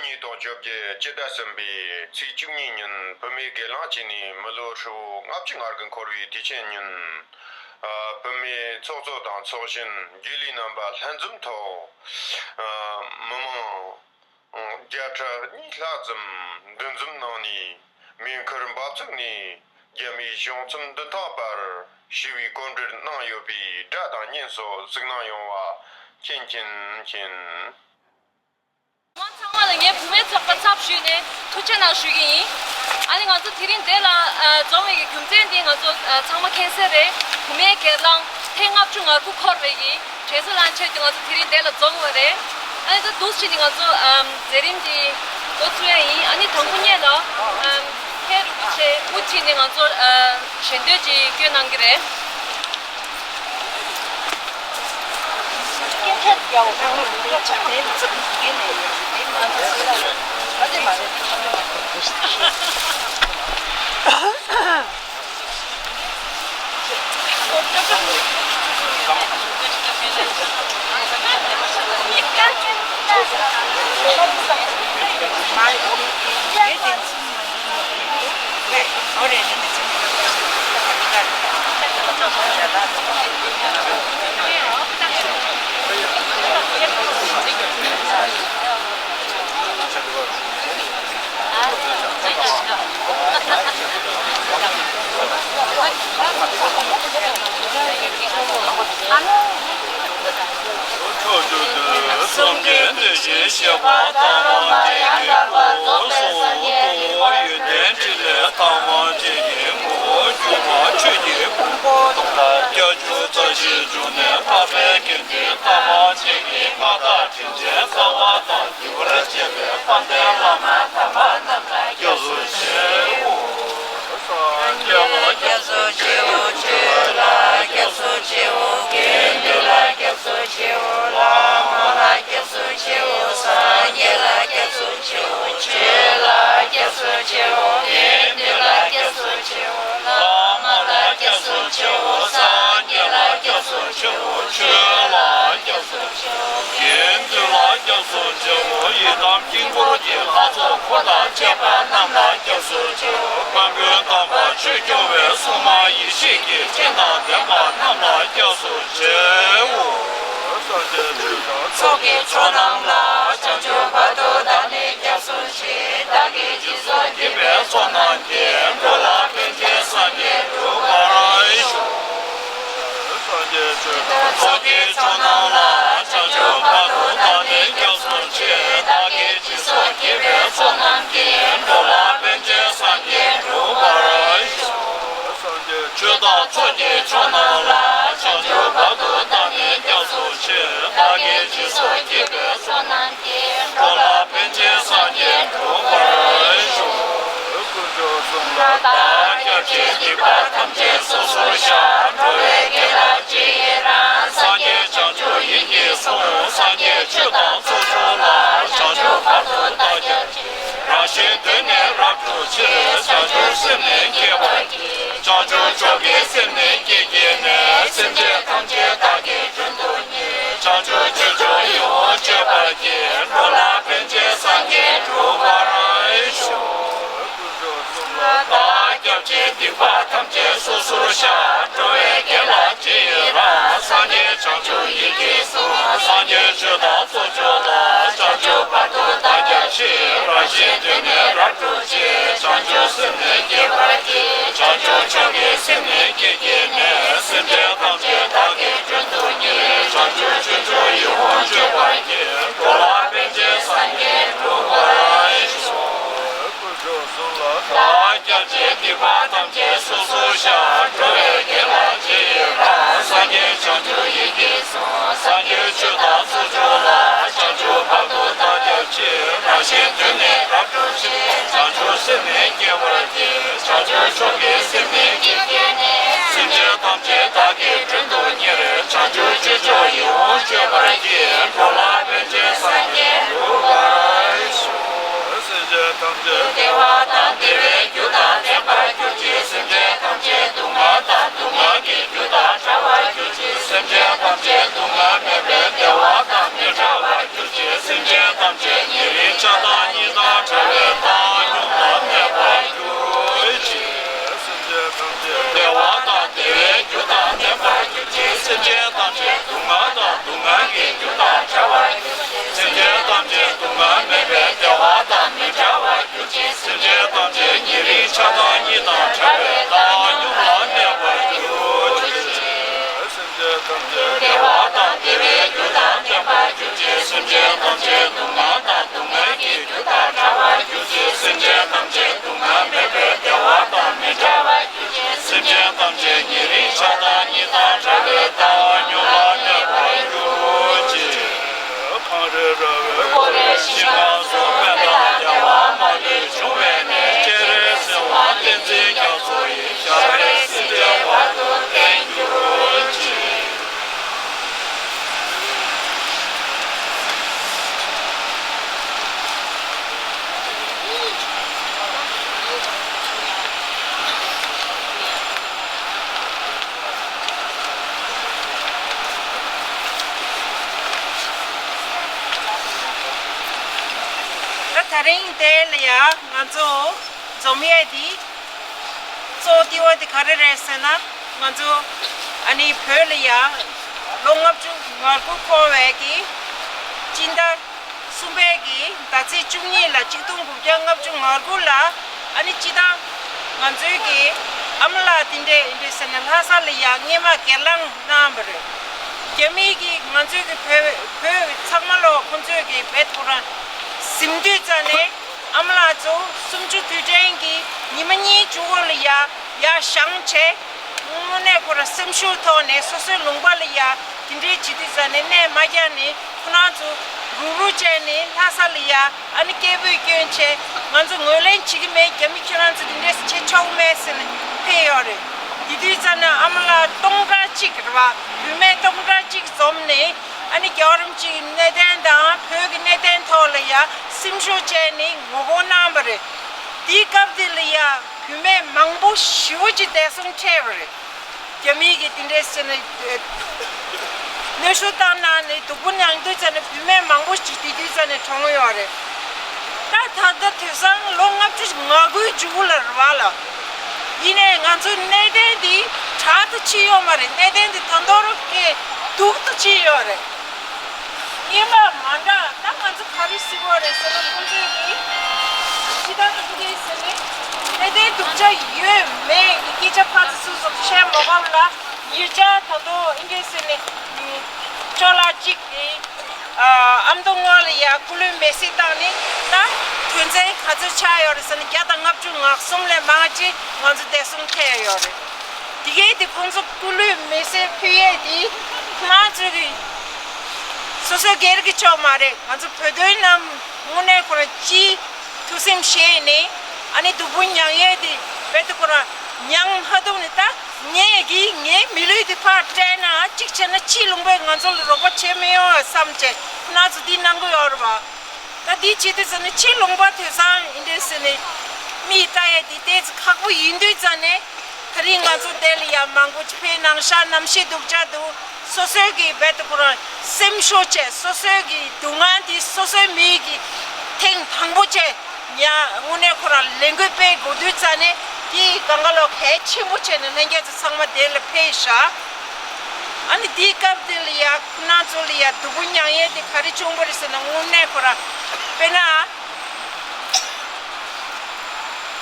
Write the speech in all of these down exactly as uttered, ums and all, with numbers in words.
ཉིས་སྟོང་བཅོ་བརྒྱད་སྤྱི་ཟླ་གསུམ་པའི་ཚེས་བཅུ་གཉིས་ཉིན་བུད་མེད་སྒེར་ལངས་བྱས་ནས་མི་ལོ་ཧྲིལ་བོ་ལྔ་བཅུ་ང་དགུ་འཁོར་བའི་དུས་ཆེན་ཉིན། ཨ། བུད་མེད་ཚོགས་གཙོ་དང་ཚོགས་གཞོན་རྒྱུན་ལས་རྣམ་པ་ལྷན་འཛོམས་ཐོག་ཨ། མི་མང་བརྒྱ་ཕྲག་གཉིས་ལྷག་ཙམ་འདུ་འཛོམས་གནང་ནས་མེ་འཁོར་འབབ་ཚུགས་ནས་རྒྱ་མིའི་གཞུང་ཚབ་མདུན་ཐང་བར་ཞི་བའི་གོམ་བགྲོད་གནང་ཡོད་པའི་སྒྲ་དང་བརྙན་སོགས་གཟིགས་གནང་ཡོང་བ་མཁྱེན་མཁྱེན་མཁྱེན། ཚང་མ་ལ་ངས་བུད་མེད་ཚོགས་པ་ཚབ་ཞུས་ནས་ཐུགས་རྗེ་གནང་ཞུ་གི་ཡིན། ཨ་ནི་ང་ཚོ་དེ་རིང་འདི་ལ་ཨ། འཛོམས་པའི་རྒྱུ་མཚན་འདི་ང་ཚོ་ཨ། ཚང་མ་མཁྱེན་གསལ་རེད། བུད་མེད་སྒེར་ལངས་ཐེངས་ལྔ་བཅུ་ང་དགུ་འཁོར་བའི་གི་དྲན་གསོ་ལེན་ཆེད་དུ་ང་ཚོ་དེ་རིང་འདི་ལ་འཛོམས་པ་རེད། ཨ་ནི་ད་འདུག་བྱས་ནས་ང་ཚོ་ཨམ། མཛད་རིམ་འདི་འགོ་ཚུགས་ཡ་ཡིན། ཨ་ནི་དང་པོ་ཉིད་ལ་ཨམ། མཁན་རིན་པོ་ཆེ་དབུ་ཁྲིད་ནས་ང་ཚོར་ཨ། ཞལ་འདོན་ཅིག་སྐྱོན་གནང་གི་རེད། ཕྱོགས་བཅུ་དུ་སངས་རྒྱས་བསྟན་བཅོས་བཤད་པ་ཐ་མ་ཅན་གྱི་སྐུ་གསུང་ཐུགས་ཡོན་ཏན་ཕྲིན་ལས་ཐ་མ་ཅན་གྱི་སྐུ་སྒྱུ་མ་ཆོས་ཀྱི་ཕུང་པོ་སྟོང་ཕྲག་བརྒྱད་ཅུ་རྩ་བཞི་བཅུ་ནས་འཕགས་པའི་དགེ་འདུན་ཐ་མ་ཅན་གྱི་མངའ་བདག་དྲིན་ཅན་རྩ་བ་དང་བརྒྱུད་པར་བཅས་པའི་དཔལ་ལྡན་བླ་མ་དམ་པ་རྣམས་ལ་སྐྱབས་སུ་མཆིའོ། སངས་རྒྱས་ལ་སྐྱབས་སུ་མཆིའོ། ཆོས་ལ་སྐྱབས་སུ་མཆིའོ། དགེ་འདུན་ལ་སྐྱབས་སུ་མཆིའོ། བླ་མ་ལ་སྐྱབས་སུ་མཆིའོ། སངས་རྒྱས་ལ་སྐྱབས་སུ་མཆིའོ། ཆོས་ལ་སྐྱབས་སུ་མཆིའོ། དགེ་འདུན་ལ་སྐྱབས་སུ་མཆིའོ། བླ་མ་ལ་སྐྱབས་སུ་མཆིའོ། སངས་རྒྱས་ལ་སྐྱབས་སུ་མཆིའོ། ཆོས་ལ་སྐྱབས་སུ་དགེ་འདུན་ལ་སྐྱབས་སུ་མཆིའོ། ཡི་དམ་དཀྱིལ་འཁོར་གྱི་ལྷ་ཚོགས་འཁོར་དང་བཅས་པ་རྣམས་ལ་སྐྱབས་སུ་མཆིའོ། དཔལ་མགོན་དམ་པ་ཆོས་སྐྱོང་བའི་སྲུང་མ་ཡེ་ཤེས་ཀྱི་སྤྱན་དང་ལྡན་པ་རྣམས་ལ་སྐྱབས་སུ་མཆིའོ། སངས་རྒྱས་ཆོས་དང་ཚོགས་ཀྱི་མཆོག་རྣམས་ལ། བྱང་ཆུབ་བར་དུ་བདག་ནི་སྐྱབས་སུ་མཆི། བདག་གིས་སྦྱིན་སོགས་བགྱིས་པའི་ཚོགས་རྣམས་ཀྱིས། འགྲོ་ལ་ཕན་ཕྱིར་སངས་རྒྱས་འགྲུབ་པར་ཤོག། སངས་རྒྱས་ཆོས་དང་ཚོགས་ཀྱི་མཆོག་རྣམས་ལ། བྱང་ཆུབ་བར་དུ་བདག་ནི་སྐྱབས་སུ་མཆི། བདག་གིས་སྦྱིན་སོགས་བགྱིས་པའི་ཚོགས་རྣམས་ཀྱིས། འགྲོ་ལ་ཕན་ཕྱིར་སངས་རྒྱས་འགྲུབ་པར་ཤོག། སངས་རྒྱས་ཆོས་དང་ཚོགས་ཀྱི་མཆོག་རྣམས་ལ། བྱང་ཆུབ་བར་དུ་བདག་ནི་སྐྱབས་སུ་མཆི། བདག་གིས་སྦྱིན་སོགས་བགྱིས་པའི་ཚོགས་རྣམས་ཀྱིས། འགྲོ་ལ་ཕན་ཕྱིར་སངས་རྒྱས་འགྲུབ་པར་ཤོག། དཀོན་མཆོག་གསུམ་ལ་བདག་སྐྱབས་མཆི། སྡིག་པ་ཐམས་ཅད་སོ་སོར་བཤགས། འགྲོ་བའི་དགེ་ལ་ཅི་ཡི་རང་། སངས་རྒྱས་བྱང་ཆུབ་ཡིད་ཀྱིས་བཟུང་། སངས་རྒྱས་ཆོས་དང་ཚོགས་མཆོག་ལ། བྱང་ཆུབ་བར་དུ་བདག་སྐྱབས་མཆི། རང་གཞན་དོན་ནི་རབ་བསྒྲུབ་ཕྱིར། བྱང་ཆུབ་སེམས་ནི་བསྐྱེད་པར་བགྱི། བྱང་ཆུབ་མཆོག་གི་སེམས་ནི་བསྐྱེད་བགྱིས་ནས། སེམས་ཅན་ཐམས་ཅད་བདག་གིས་མགྲོན་དུ་བྱང་ཆུབ་ཕྱོགས་བཅུ་ཡིད་འོང་སྤྱོད་པར་བགྱི། འགྲོ་ལ་ཕན་ཕྱིར་སངས་རྒྱས་འགྲུབ་པར་ཤོག། བདག་སྐྱབས་མཆི། སྡིག་པ་ཐམས་ཅད་སོ་སོར་བཤགས། འགྲོ་བའི་དགེ་ལ་ཅི་ཡི་རང་། སངས་རྒྱས་བྱང་ཆུབ་ཡིད་ཀྱིས་བཟུང་། སངས་རྒྱས་ཆོས་དང་ཚོགས་མཆོག་ལ། བྱང་ཆུབ་བར་དུ་བདག་སྐྱབས་མཆི། རང་གཞན་དོན་ནི་རབ་བསྒྲུབ་ཕྱིར། བྱང་ཆུབ་སེམས་ནི་བསྐྱེད་པར་བགྱི། བྱང་ཆུབ་མཆོག་གི་སེམས་ནི་བསྐྱེད་བགྱིས་ནས། སེམས་ཅན་ཐམས་ཅད་བདག་གིས་མགྲོན་དུ་བསྙེན། བྱང་ཆུབ་ཕྱོགས་བཅུ་ཡིད་འོང་སྤྱོད་པར་བགྱི། འགྲོ་ལ་ཕན་ཕྱིར་སངས་རྒྱས་འགྲུབ་པར་ཤོག། བདག་སྐྱབས་མཆི། སྡིག་པ་ཐམས་ཅད་སོ་སོར་བཤགས། འགྲོ་བའི་དགེ་ལ་ཅི་ཡི་རང་། སངས་རྒྱས་བྱང་ཆུབ་ཡིད་ཀྱིས་བཟུང་། སངས་རྒྱས་ཆོས་དང་ཚོགས་མཆོག་ལ། བྱང་ཆུབ་བར་དུ་བདག་སྐྱབས་མཆི། རང་གཞན་དོན་ནི་རབ་བསྒྲུབ་ཕྱིར། བྱང་ཆུབ་སེམས་ནི་བསྐྱེད་པར་བགྱི། བྱང་ཆུབ་མཆོག་གི་སེམས་ནི་བསྐྱེད་བགྱིས་ནས། སེམས་ཅན་ཐམས་ཅད་བདག་གིས་མགྲོན་དུ་བསྙེན། བྱང་ཆུབ་སྤྱོད་མཆོག་ཡིད་འོང་སྤྱོད་པར་བགྱི། འགྲོ་ལ་ཕན་ཕྱིར་སངས་རྒྱས་འགྲུབ་པར་ཤོག། སེམས་ཅན་ཐམས་ཅད་བདེ་བ་དང་བདེ་བའི་རྒྱུ་དང་ལྡན་པར་གྱུར་ཅིག། སེམས་ཅན་ཐམས་ཅད་སྡུག་བསྔལ་དང་སྡུག་བསྔལ་གྱི་རྒྱུ་དང་བྲལ་བར་གྱུར་ཅིག། སེམས་ཅན་ཐམས་ཅད་སྡུག་བསྔལ་མེད་པའི་བདེ་བ་དང་མི་འབྲལ་བར་གྱུར་ཅིག། སེམས་ཅན་ཐམས་ཅད་ཉེ་རིང་ཆགས་སྡང་གཉིས་ ཐམས་ཅད་སྡུག་བསྔལ་དང་སྡུག་བསྔལ་གྱི་རྒྱུ་དང་བྲལ་བར་གྱུར་ཅིག་སེམས་ཅན་ཐམས་ཅད་སྡུག་བསྔལ་མེད་པའི་བདེ་བ་དང་མི་འབྲལ་བར་གྱུར་ཅིག་སེམས་ཅན་ཐམས་ཅད་ཉེ་རིང་ཆགས་སྡང་གཉིས་དང་བྲལ་བའི་ལྟ་བ་མྱོང་བ་མེད་པར་གྱུར་ཅིག་གངས་རི་ར་བས་བསྐོར་བའི་ཤིང་ནགས་སུ་ཕན་དང་བདེ་བ་མ་ལུས་འབྱུང་བའི་གནས། སྤྱན་རས་གཟིགས་དབང་བསྟན་འཛིན་རྒྱ་མཚོ་ཡི་ཞབས་པད་སྲིད་མཐའི་བར་དུ་བརྟན་གྱུར་ཅིག་ད་དེ་རིང་དེ་ལ་ཡ་ང་ཚོ་འཛོམས་ཡས་དེ་གཙོ་བོ་དེ་བ་དེ་ག་རེ་རེད་ཟེར་ན། ང་ཚོ་ཨ་ནི་བོད་ལ་ཡ་ལོ་ལྔ་བཅུ་ང་དགུ་འཁོར་བའི་གི་སྤྱི་ཟླ་གསུམ་པའི་གི་ཟླ་ཚེས་བཅུ་གཉིས་ལ་ཆིག་སྟོང་དགུ་བརྒྱ་ལྔ་བཅུ་ང་དགུ་ལ་ཨ་ནི་སྤྱི་བཏང་ང་ཚོའི་གི་ཨ་མ་ལགས་དེ་འདྲས་ཡིན་འདྲས་ཟེར་ནས་ལྷ་ས་ལ་ཡ་སྔས་མ་སྒེར་ལངས་གནང་བ་རེད། རྒྱ་མིའི་གི་ང་ཚོའི་གི་བོད་བོད་ཚང་མ་ལོ་ཁོང་ཚོའི་གི་བེད་ཁོ་རང་ཟིན་དུས་ཙ་ནས་ཨ་མ་ལགས་ཚོ་གསུམ་བཅུ་དུས་དྲན་གི་ཉི་མ་གཉིས་བཅུ་གོ་ལ་ཡ་ཡ་བཞེངས་བྱས། དངོས་གནས་ཁོ་རང་སེམས་ཤུགས་ཐོག་ནས་སོ་སོའི་ལུང་པ་ལ་ཡ་དེ་འདྲའི་བྱེད་དུས་ཙ་ནས་གནས་མ་རྒྱག་ནས་ཁོ་རང་ཚོ་རུག་རུག་བྱས་ནས་ལྷ་ས་ལ་ཡ་ཨ་ནི་སྐད་འབོད་བསྐྱོན་བྱས། ང་ཚོ་ངོས་ལེན་བྱེད་ཀྱི་མེད། རྒྱ་མི་ཁྱོད་རང་ཚོ་དེ་འདྲས་བྱེད་ཆོག་མེད་ཟེར་ནས་ཕེབས་ཡོད་རེད། དེ་དུས་ཙ་ན་ཨ་མ་ལགས་སྟོང་ཕྲག་གཅིག་རེད་བ། བུད་མེད་སྟོང་ཕྲག་གཅིག་འཛོམས་ནས་ཨ་ནི་རྒྱལ་བ་རིན་པོ་ཆེའི་གནས་བརྟན་དང་བོད་ཀྱི་གནས་བརྟན་ཐོག་ལ་ཡ་སེམས་ཤུགས་བྱས་ནས་ངོ་རྒོལ་གནང་བ་རེད། དེའི་སྐབས་དེ་ལ་ཡ་བུད་མེད་མང་པོ་ཞེ་པོ་ཅིག་བདས་སོང་འཕྲད་པ་རེད། རྒྱ་མིའི་གི་དེ་འདྲས་ཟེར་ནས་གནོན་ཤུགས་བཏང་གནང་ནས་སྡུག་པོ་མྱངས་དུས་ཙ་ནས་བུད་མེད་མང་པོ་ཞིག་དེ་དུས་ཙ་ནས་གྲོངས་ཡོད་རེད། ད་ད་ལྟ་དེང་སང་ལོ་ལྔ་བཅུ་ང་དགུའི་མཇུག་ལ་རེད་བ་ལ། ཡིན་ནའི་ང་ཚོའི་གནད་དོན་འདི་དྲག་ཏུ་ཕྱིན་ཡོད་མ་རེད། གནད་དོན་འདི་ད་མདོར་སྐད་སྡུག་ཏུ་ཕྱིན་ཡོད་རེད། རྙིང་པ་མ་འདྲ། ད་ང་ཚོ་ག་རེ་ཟེར་དགོས་རེད་ཟེར་ན། ཁོང་ཚོས་ནི་ཇི་ལྟར་ཁོང་ཚོས་ཟེར་ནས་གནད་དོན་སྡུག་ཅག་ཡོད་མེད་ཀྱི་སྐད་ཆ་ཕར་ཚུར་སོགས་བཤད་མ་དགོས་ལ། ཉེ་ཆར་ད་དུང་ཨིན་སྐད་ཟེར་ནས་ཅོ་ལགས་གཅིག་གིས་ཨ་མདོ་སྔོན་ལ་ཡ་སྐུ་ལུས་མེར་སྲེག་བཏང་ནས། ད་དོན་ཚན་ག་ཚོད་ཆགས་ཡོད་རེད་ཟེར་ན། བརྒྱ་དང་ལྔ་བཅུ་ང་གསུམ་ལས་མང་ཅིག་ང་ཚོ་བདེ་སྲུང་ཐེབས་ཡོད་རེད། དེ་གས་དེ་ཁོང་ཚོ་སྐུ་ལུས་མེར་སྲེག་ཕུལ་ཡས་དེ་ཁོ་རང་ཚོ་གི་སོ་སོའི་སྒེར་གྱི་ཕྱོགས་མ་རེད། ང་ཚོ་བོད་དོན་རྣམས་དངོས་གནས་ཁོ་རང་སྤྱིའི་ཐུགས་སེམས་བཞེས་ནས་ཨ་ནི་སྡུག་པོ་མྱངས་ཡས་དེ་རྦད་དེ་ཁོ་རང་མྱངས་ཧ་ཐུག་ནས། ད་ངས་ཀྱིས་ངའི་མི་ལུས་དེ་ཕར་སྤྲད་ན་གཅིག་བྱས་ན་ཕྱིའི་ལུང་པས་ང་ཚོ་ལ་རོགས་པ་བྱེད་མི་ཡོང་བསམ་བྱས་ཁོ་རང་ཚོ་འདི་གནང་གི་ཡོད་རེད་བ། ད་འདི་བྱེད་དུས་ཙ་ནས་ཕྱིའི་ལུང་པ་དེང་སང་ཨིན་སྐད་ཟེར་ནས་མིས་ལྟ་ཡས་དེ་ཏོག་ཙམ་ཁག་པོ་ཡིན་དུས་ཙ་ནས། དེ་རིང་ང་ཚོ་དེ་ལ་ཡ་མང་པོ་ཅིག་ཕེབས་གནང་ཤག་གནམ་གཤིས་སྡུག་ཅག་འདུག་སོ་སོའི་གི་རྦད་དེ་ཁོ་རང་སེམས་ཤུགས་བྱས། སོ་སོའི་གི་སྡུག་བསྔལ་དེ་སོ་སོའི་མི་གི་ཐེངས་དང་པོ་བྱས། ཡ་དངོས་གནས་ཁོ་རང་ལས་འགུལ་སྤེལ་དགོས་དུས་ཙ་ནས་དེ་གང་ག་ལོག་གལ་ཆེན་པོ་བྱས་ནས་ལྷན་རྒྱས་ཚོ་ཚང་མ་དེ་ལ་ཕེབས་ཤག་ཨ་ནི་དེའི་སྐབས་དེ་ལ་ཡ་ཁོ་རང་ཚོ་ལ་ཡ་སྡུག་པོ་མྱངས་ཡས་དེ་ག་རེ་བྱུང་བ་རེད་ཟེར་ན། དངོས་གནས་ཁོ་རང་དཔེར་ན་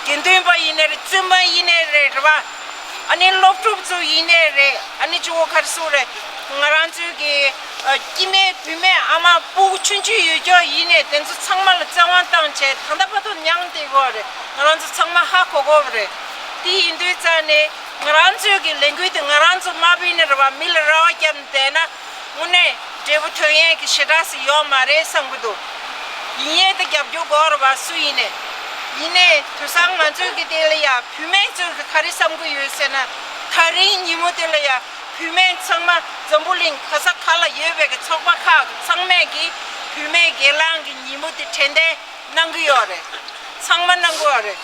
དགེ་འདུན་པ་ཡིན་ནའི་རེད། བཙུན་མ་ཡིན་ནའི་རེད། རེད་བ། ཨ་ནི་སློབ་ཕྲུག་ཚོ་ཡིན་ནའི་རེད། ཨ་ནི་གཅིག་པོ་ག་རེ་ཟེར་དགོས་རེད། ང་རང་ཚོའི་གི་ཨ་སྐྱེ་དམན་བུད་མེད་ཨ་མ་སྤུ་གུ་ཆུང་ཆུང་ཡོད་ཀྱོག་ཡིན་ནའི་དེ་ཚོ་ཚང་མ་ལ་བཙན་དབང་བཏང་བྱས་ད་ལྟ་བར་དུ་མྱངས་བསྡད་ཡོད་རེད། ང་རང་ཚོ་ཚང་མ་ཧ་གོ་གོ་བ་རེད། དེ་ཡིན་དུས་ཙ་ནས་ང་རང་ཚོའི་གི་ལས་འགུལ་དེ་ང་རང་ཚོ་མ་སྤེལ་ནས་རེད་བ། མི་ལ་རེ་བ་བརྒྱབ་ནས་བསྡད་ན། དངོས་གནས་འབྲས་བུ་ཐོན་ཡས་ཀྱི་ཞེ་དྲག་ཞིག་ཡོད་མ་རེད་བསམ་གྱི་འདུག་ཡིན་ཡས་དེ་རྒྱབ་སྐྱོར་དགོས་རེད་བ། སུ་ཡིན་ནའི། ཡིན་ནའི་དེང་སང་ང་ཚོའི་གི་དེ་ལ་ཡ་བུད་མེད་ཚོས་གི་ག་རེ་བསམ་གྱི་ཡོད་ཟེར་ན། ད་རིང་ཉིན་མོ་དེ་ལ་ཡ་བུད་མེད་ཚང་མ་འཛམ་བུ་གླིང་ག་ས་ག་ལ་ཡོད་པའི་གི་ཚོགས་པ་ཁག་གི་ཚང་མས་གི་བུད་མེད་སྒེར་ལངས་གི་ཉིན་མོ་དེ་དྲན་རྟེན་གནང་གི་ཡོད་རེད། ཚང་མ་གནང་གི་ཡོད་རེད།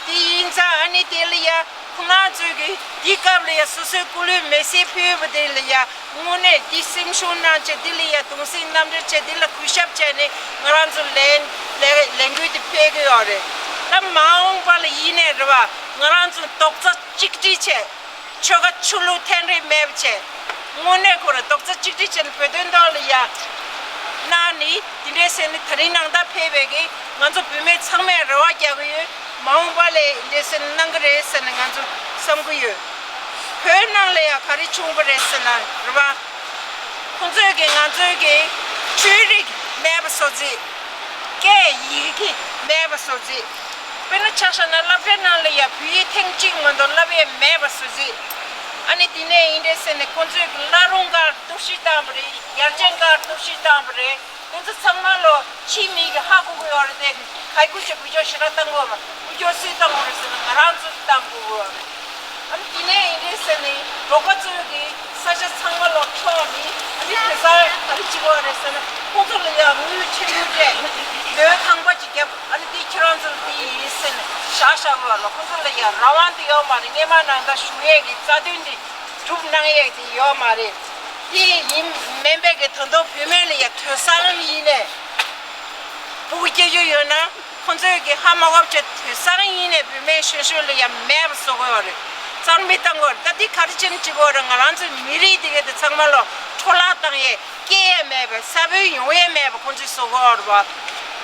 དེ་ཡིན་ཙང་ཨ་ནི་དེ་ལ་ཡ་ཁོང་རྣམ་ཚོས་གི་དེའི་སྐབས་ལ་ཡ་སོ་སོའི་སྐུ་ལུས་མེར་སྲེག་ཕུལ་བ་དེ་ལ་ཡ་དངོས་གནས་དེ་སེམས་ཤུགས་གནང་བྱས། དེ་ལ་ཡ་གདུང་སེམས་མཉམ་སྐྱེད་བྱས། དེ་ལ་གུས་ཞབས་བྱས་ནས་ང་རང་ཚོ་ལས་ལས་ལས་འགུལ་དེ་སྤེལ་གི་ཡོད་རེད། ད་མ་འོངས་པ་ལ་ཡིན་ནའི་རེད་བ། ང་རང་ཚོ་རྡོག་རྩ་གཅིག་སྒྲིལ་བྱས། ཆོལ་ཁ་ཆོས་ལུགས་འཐེན་རེས་མེད་པ་བྱས། དངོས་གནས་ཁོ་རང་རྡོག་རྩ་གཅིག་སྒྲིལ་བྱས་ནས་བོད་དོན་ཐོག་ལ་ཡ་གནང་ནི་དེ་འདྲས་ཟེར་ནས་ད་རིང་ནང་ད་ཕེབས་པའི་གི་ང་ཚོ་བུད་མེད་ཚང་མས་རེ་བ་རྒྱག་གི་ཡོད། མ་འོངས་པ་ལ་འདྲས་ཟེར་ནས་གནང་གི་རེད་ཟེར་ནས་ང་ཚོ་བསམ་གི་ཡོད། བོད་ནང་ལ་ཡ་ག་རེ་བྱུང་བ་རེད་ཟེར་ན་རེད་བ། ཁོང་ཚོས་གི་ང་ཚོའི་གི་འཕྲུལ་རིག་མེད་པ་བཟོ་རྩིས། སྐད་ཡིག་གི་མེད་པ་བཟོ་རྩིས། དཔེར་ན་ཆ་བཞག་ན་སློབ་གྲྭའི་ནང་ལ་ཡ་བོད་ཡིག་ཐེངས་གཅིག་མ་གཏོགས་བསླབ་ཡས་མེད་པ་བཟོ་རྩིས། ཨ་ནི་དེ་ནས་ཡིན་འདྲ་ཟེར་ནས་ཁོང་ཚོས་ཀྱི་བླ་རུང་སྒར་གཏོར་བཤིག་བཏང་བ་རེད། ཡར་ཆེན་སྒར་གཏོར་བཤིག་བཏང་བ་རེད། དེ་ཚོ་ཚང་མ་ལོ་ཕྱིའི་མི་གི་ཧ་གོ་གི་ཡོད་རེད་དེ། ག་ཡི་ཀུ་ཅོ་ཀུ་ཅོ་ཞེ་དྲག་བཏང་གི་ཡོད་མ། ཀུ་ཅོ་སུས་བཏང་གི་རེད་ཟེར་ན་ང་རང་ཚོས་བཏང་དགོས་ཀྱི་ཡོད་རེད། ཨ་ནི་དེ་ནས་ཡིན་རེད་ཟེར་ནས་འབྲོག་པ་ཚོས་ཀྱི་ས་ཆ་ཚང་མ་ལོ་འཕྲོག་ནི། ཨ་ནི་དེ་སར་ག་རེ་བྱེད་ཀྱི་ཡོད་རེད་ཟེར་ན་ཁོང་ཚོ་ལ་ཡང་དངུལ་ཆེན་པོ་སྤྲད། ལོའི་ཁང་པ་ཅིག་བརྒྱབ། ཨ་ནི་དེ་ཁྱེད་རང་ཚོ་ལ་དེ་ཡིན་ཟེར་ནས་བཞག་བཞག་གི་ཡོད་ལ། ཁོང་ཚོ་ལ་ཡང་རང་དབང་དེ་ཡོད་མ་རེད། སྔོན་མ་ནང་ལྟར་བཞུགས་ཡས་ཀྱི་རྩ་དོན་དེ་སྒྲུབ་གནང་ཡས་དེ་ཡོད་མ་རེད། དེ་ཡིན་མིན་པའི་གི་ད་དུང་བོད་སྨན་ལ་ཡ་དུད་སང་ཡིན་ནས་སྤུ་གུ་སྐྱེ་རྒྱུ་ཡོད་ན་ཁོང་ཚོས་གི་ཧ་མ་གོ་བྱས་དུད་སང་ཡིན་ནས་བོད་སྨན་ཞོད་ཞོད་ལ་ཡ་མེད་པ་བཟོ་དགོས་པ་རེད། གཙང་མི་བཏང་དགོས་རེད། ད་འདི་ག་རེ་བྱས་ནས་བྱེད་དགོས་རེད། ང་རང་ཚོའི་མི་རིགས་དེ་ག་དེ་ཚང་མ་ལོ་འཕྲོ་བརླག་བཏང་ཡས། སྐྱེ་ཡས་མེད་པ། ས་བོན་ཡོང་ཡས་མེད་པ་ཁོང་ཚོས་བཟོ་དགོས་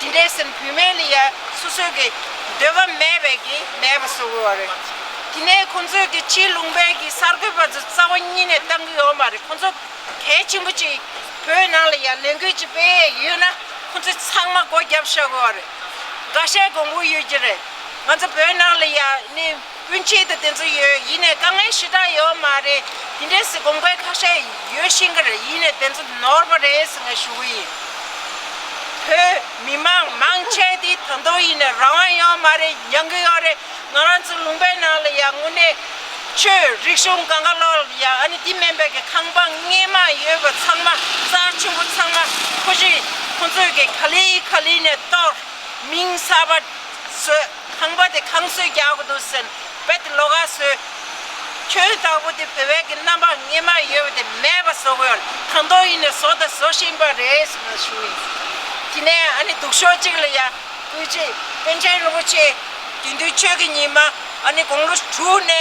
རེད་པ། དེ་འདྲའི་ཟིན་བུད་མེད་ལ་ཡ་སོ་སོའི་གི་འདོད་པ་མེད་པའི་གི་མེད་པ་བཟོ་དགོས་པ་རེད། དེ་ནས་ཁོང་ཚོས་གི་ཕྱིའི་ལུང་པའི་གི་གསར་འགོད་པ་ཚོ་རྩ་བ་ཉིད་ནས་བཏང་གི་ཡོད་མ་རེད། ཁོང་ཚོ་གལ་ཆེན་པོ་ཅིག་བོད་ནང་ལ་ཡ་ལས་འགུལ་ཅིག་སྤེལ་ཡས་ཡོད་ན་ཁོང་ཚོས་ཚང་མ་སྒོ་བརྒྱབ་བཞག་དགོས་པ་རེད། འགའ་ཤས་དགོངས་པ་ཡོད་ཀྱི་རེད། ང་ཚོ་བོད་ནང་ལ་ཡ་ནི་སྤུན་མཆེད་དང་དེ་ཚོ་ཡོད། ཡིན་ནའི་དཀའ་ངལ་ཞེ་དྲག་ཡོད་མ་རེད། དེ་འདྲའི་སེ་གོམ་ཁ་ཁ་ཤས་ཡོད་ཤེས་ཀྱི་རེད། ཡིན་ནའི་དེ་ཚོ་ནོར་བ་རེད་ཟེར་ངས་ཞུ་གི་ཡིན། བོད་མི་མང་མང་ཆེ་དེ་ད་དུང་ཡིན་ནའི་རང་དབང་ཡོད་མ་རེད། མྱང་གི་ཡོད་རེད། ང་རང་ཚོ་ལུང་པའི་ནང་ལ་ཡ་དངོས་གནས་ཆོས་རིག་གཞུང་གང་ག་ལོག་ལ་ཡ་ཨ་ནི་དེ་མིན་པའི་གི་ཁང་པ་སྔས་མ་ཡོད་པ་ཚང་མ་རྩ་ཆེན་པོ་ཚང་མ་ཁོ་ཞིག་ཁོ་ཚོས་གི་ག་ལེ་ག་ལེ་ནས་གཏོར། མིང་གསར་པ་བཟོས། ཁང་པ་དེ་ཁང་གསོས་རྒྱག་དགོས་འདུག་ཟེར་ནས་རྦད་དེ་ལོགས་ཀ་བཟོས། ཁྱོད་ལྟ་བུ་དེ་བོད་པའི་གི་རྣམ་པ་སྔོན་མ་ཡོད་པ་དེ་མེད་པ་བཟོ་དགོས། ད་དུང་ཡིན་ནའི་བཟོ་དང་བཟོ་བཞིན་པ་རེད་ཟེར་ནས་ཞུ་ཡིན། དེ་ནས་ཨ་ནི་སྡུག་ཤོས་གཅིག་ལ་ཡ་སྐུ་མཆེད་པཎ་ཆེན་རིན་པོ་ཆེ་དགེ་འདུན་ཆོས་ཀྱི་ཉི་མ་ཨ་ནི་དགུང་ལོ་དྲུག་ནས་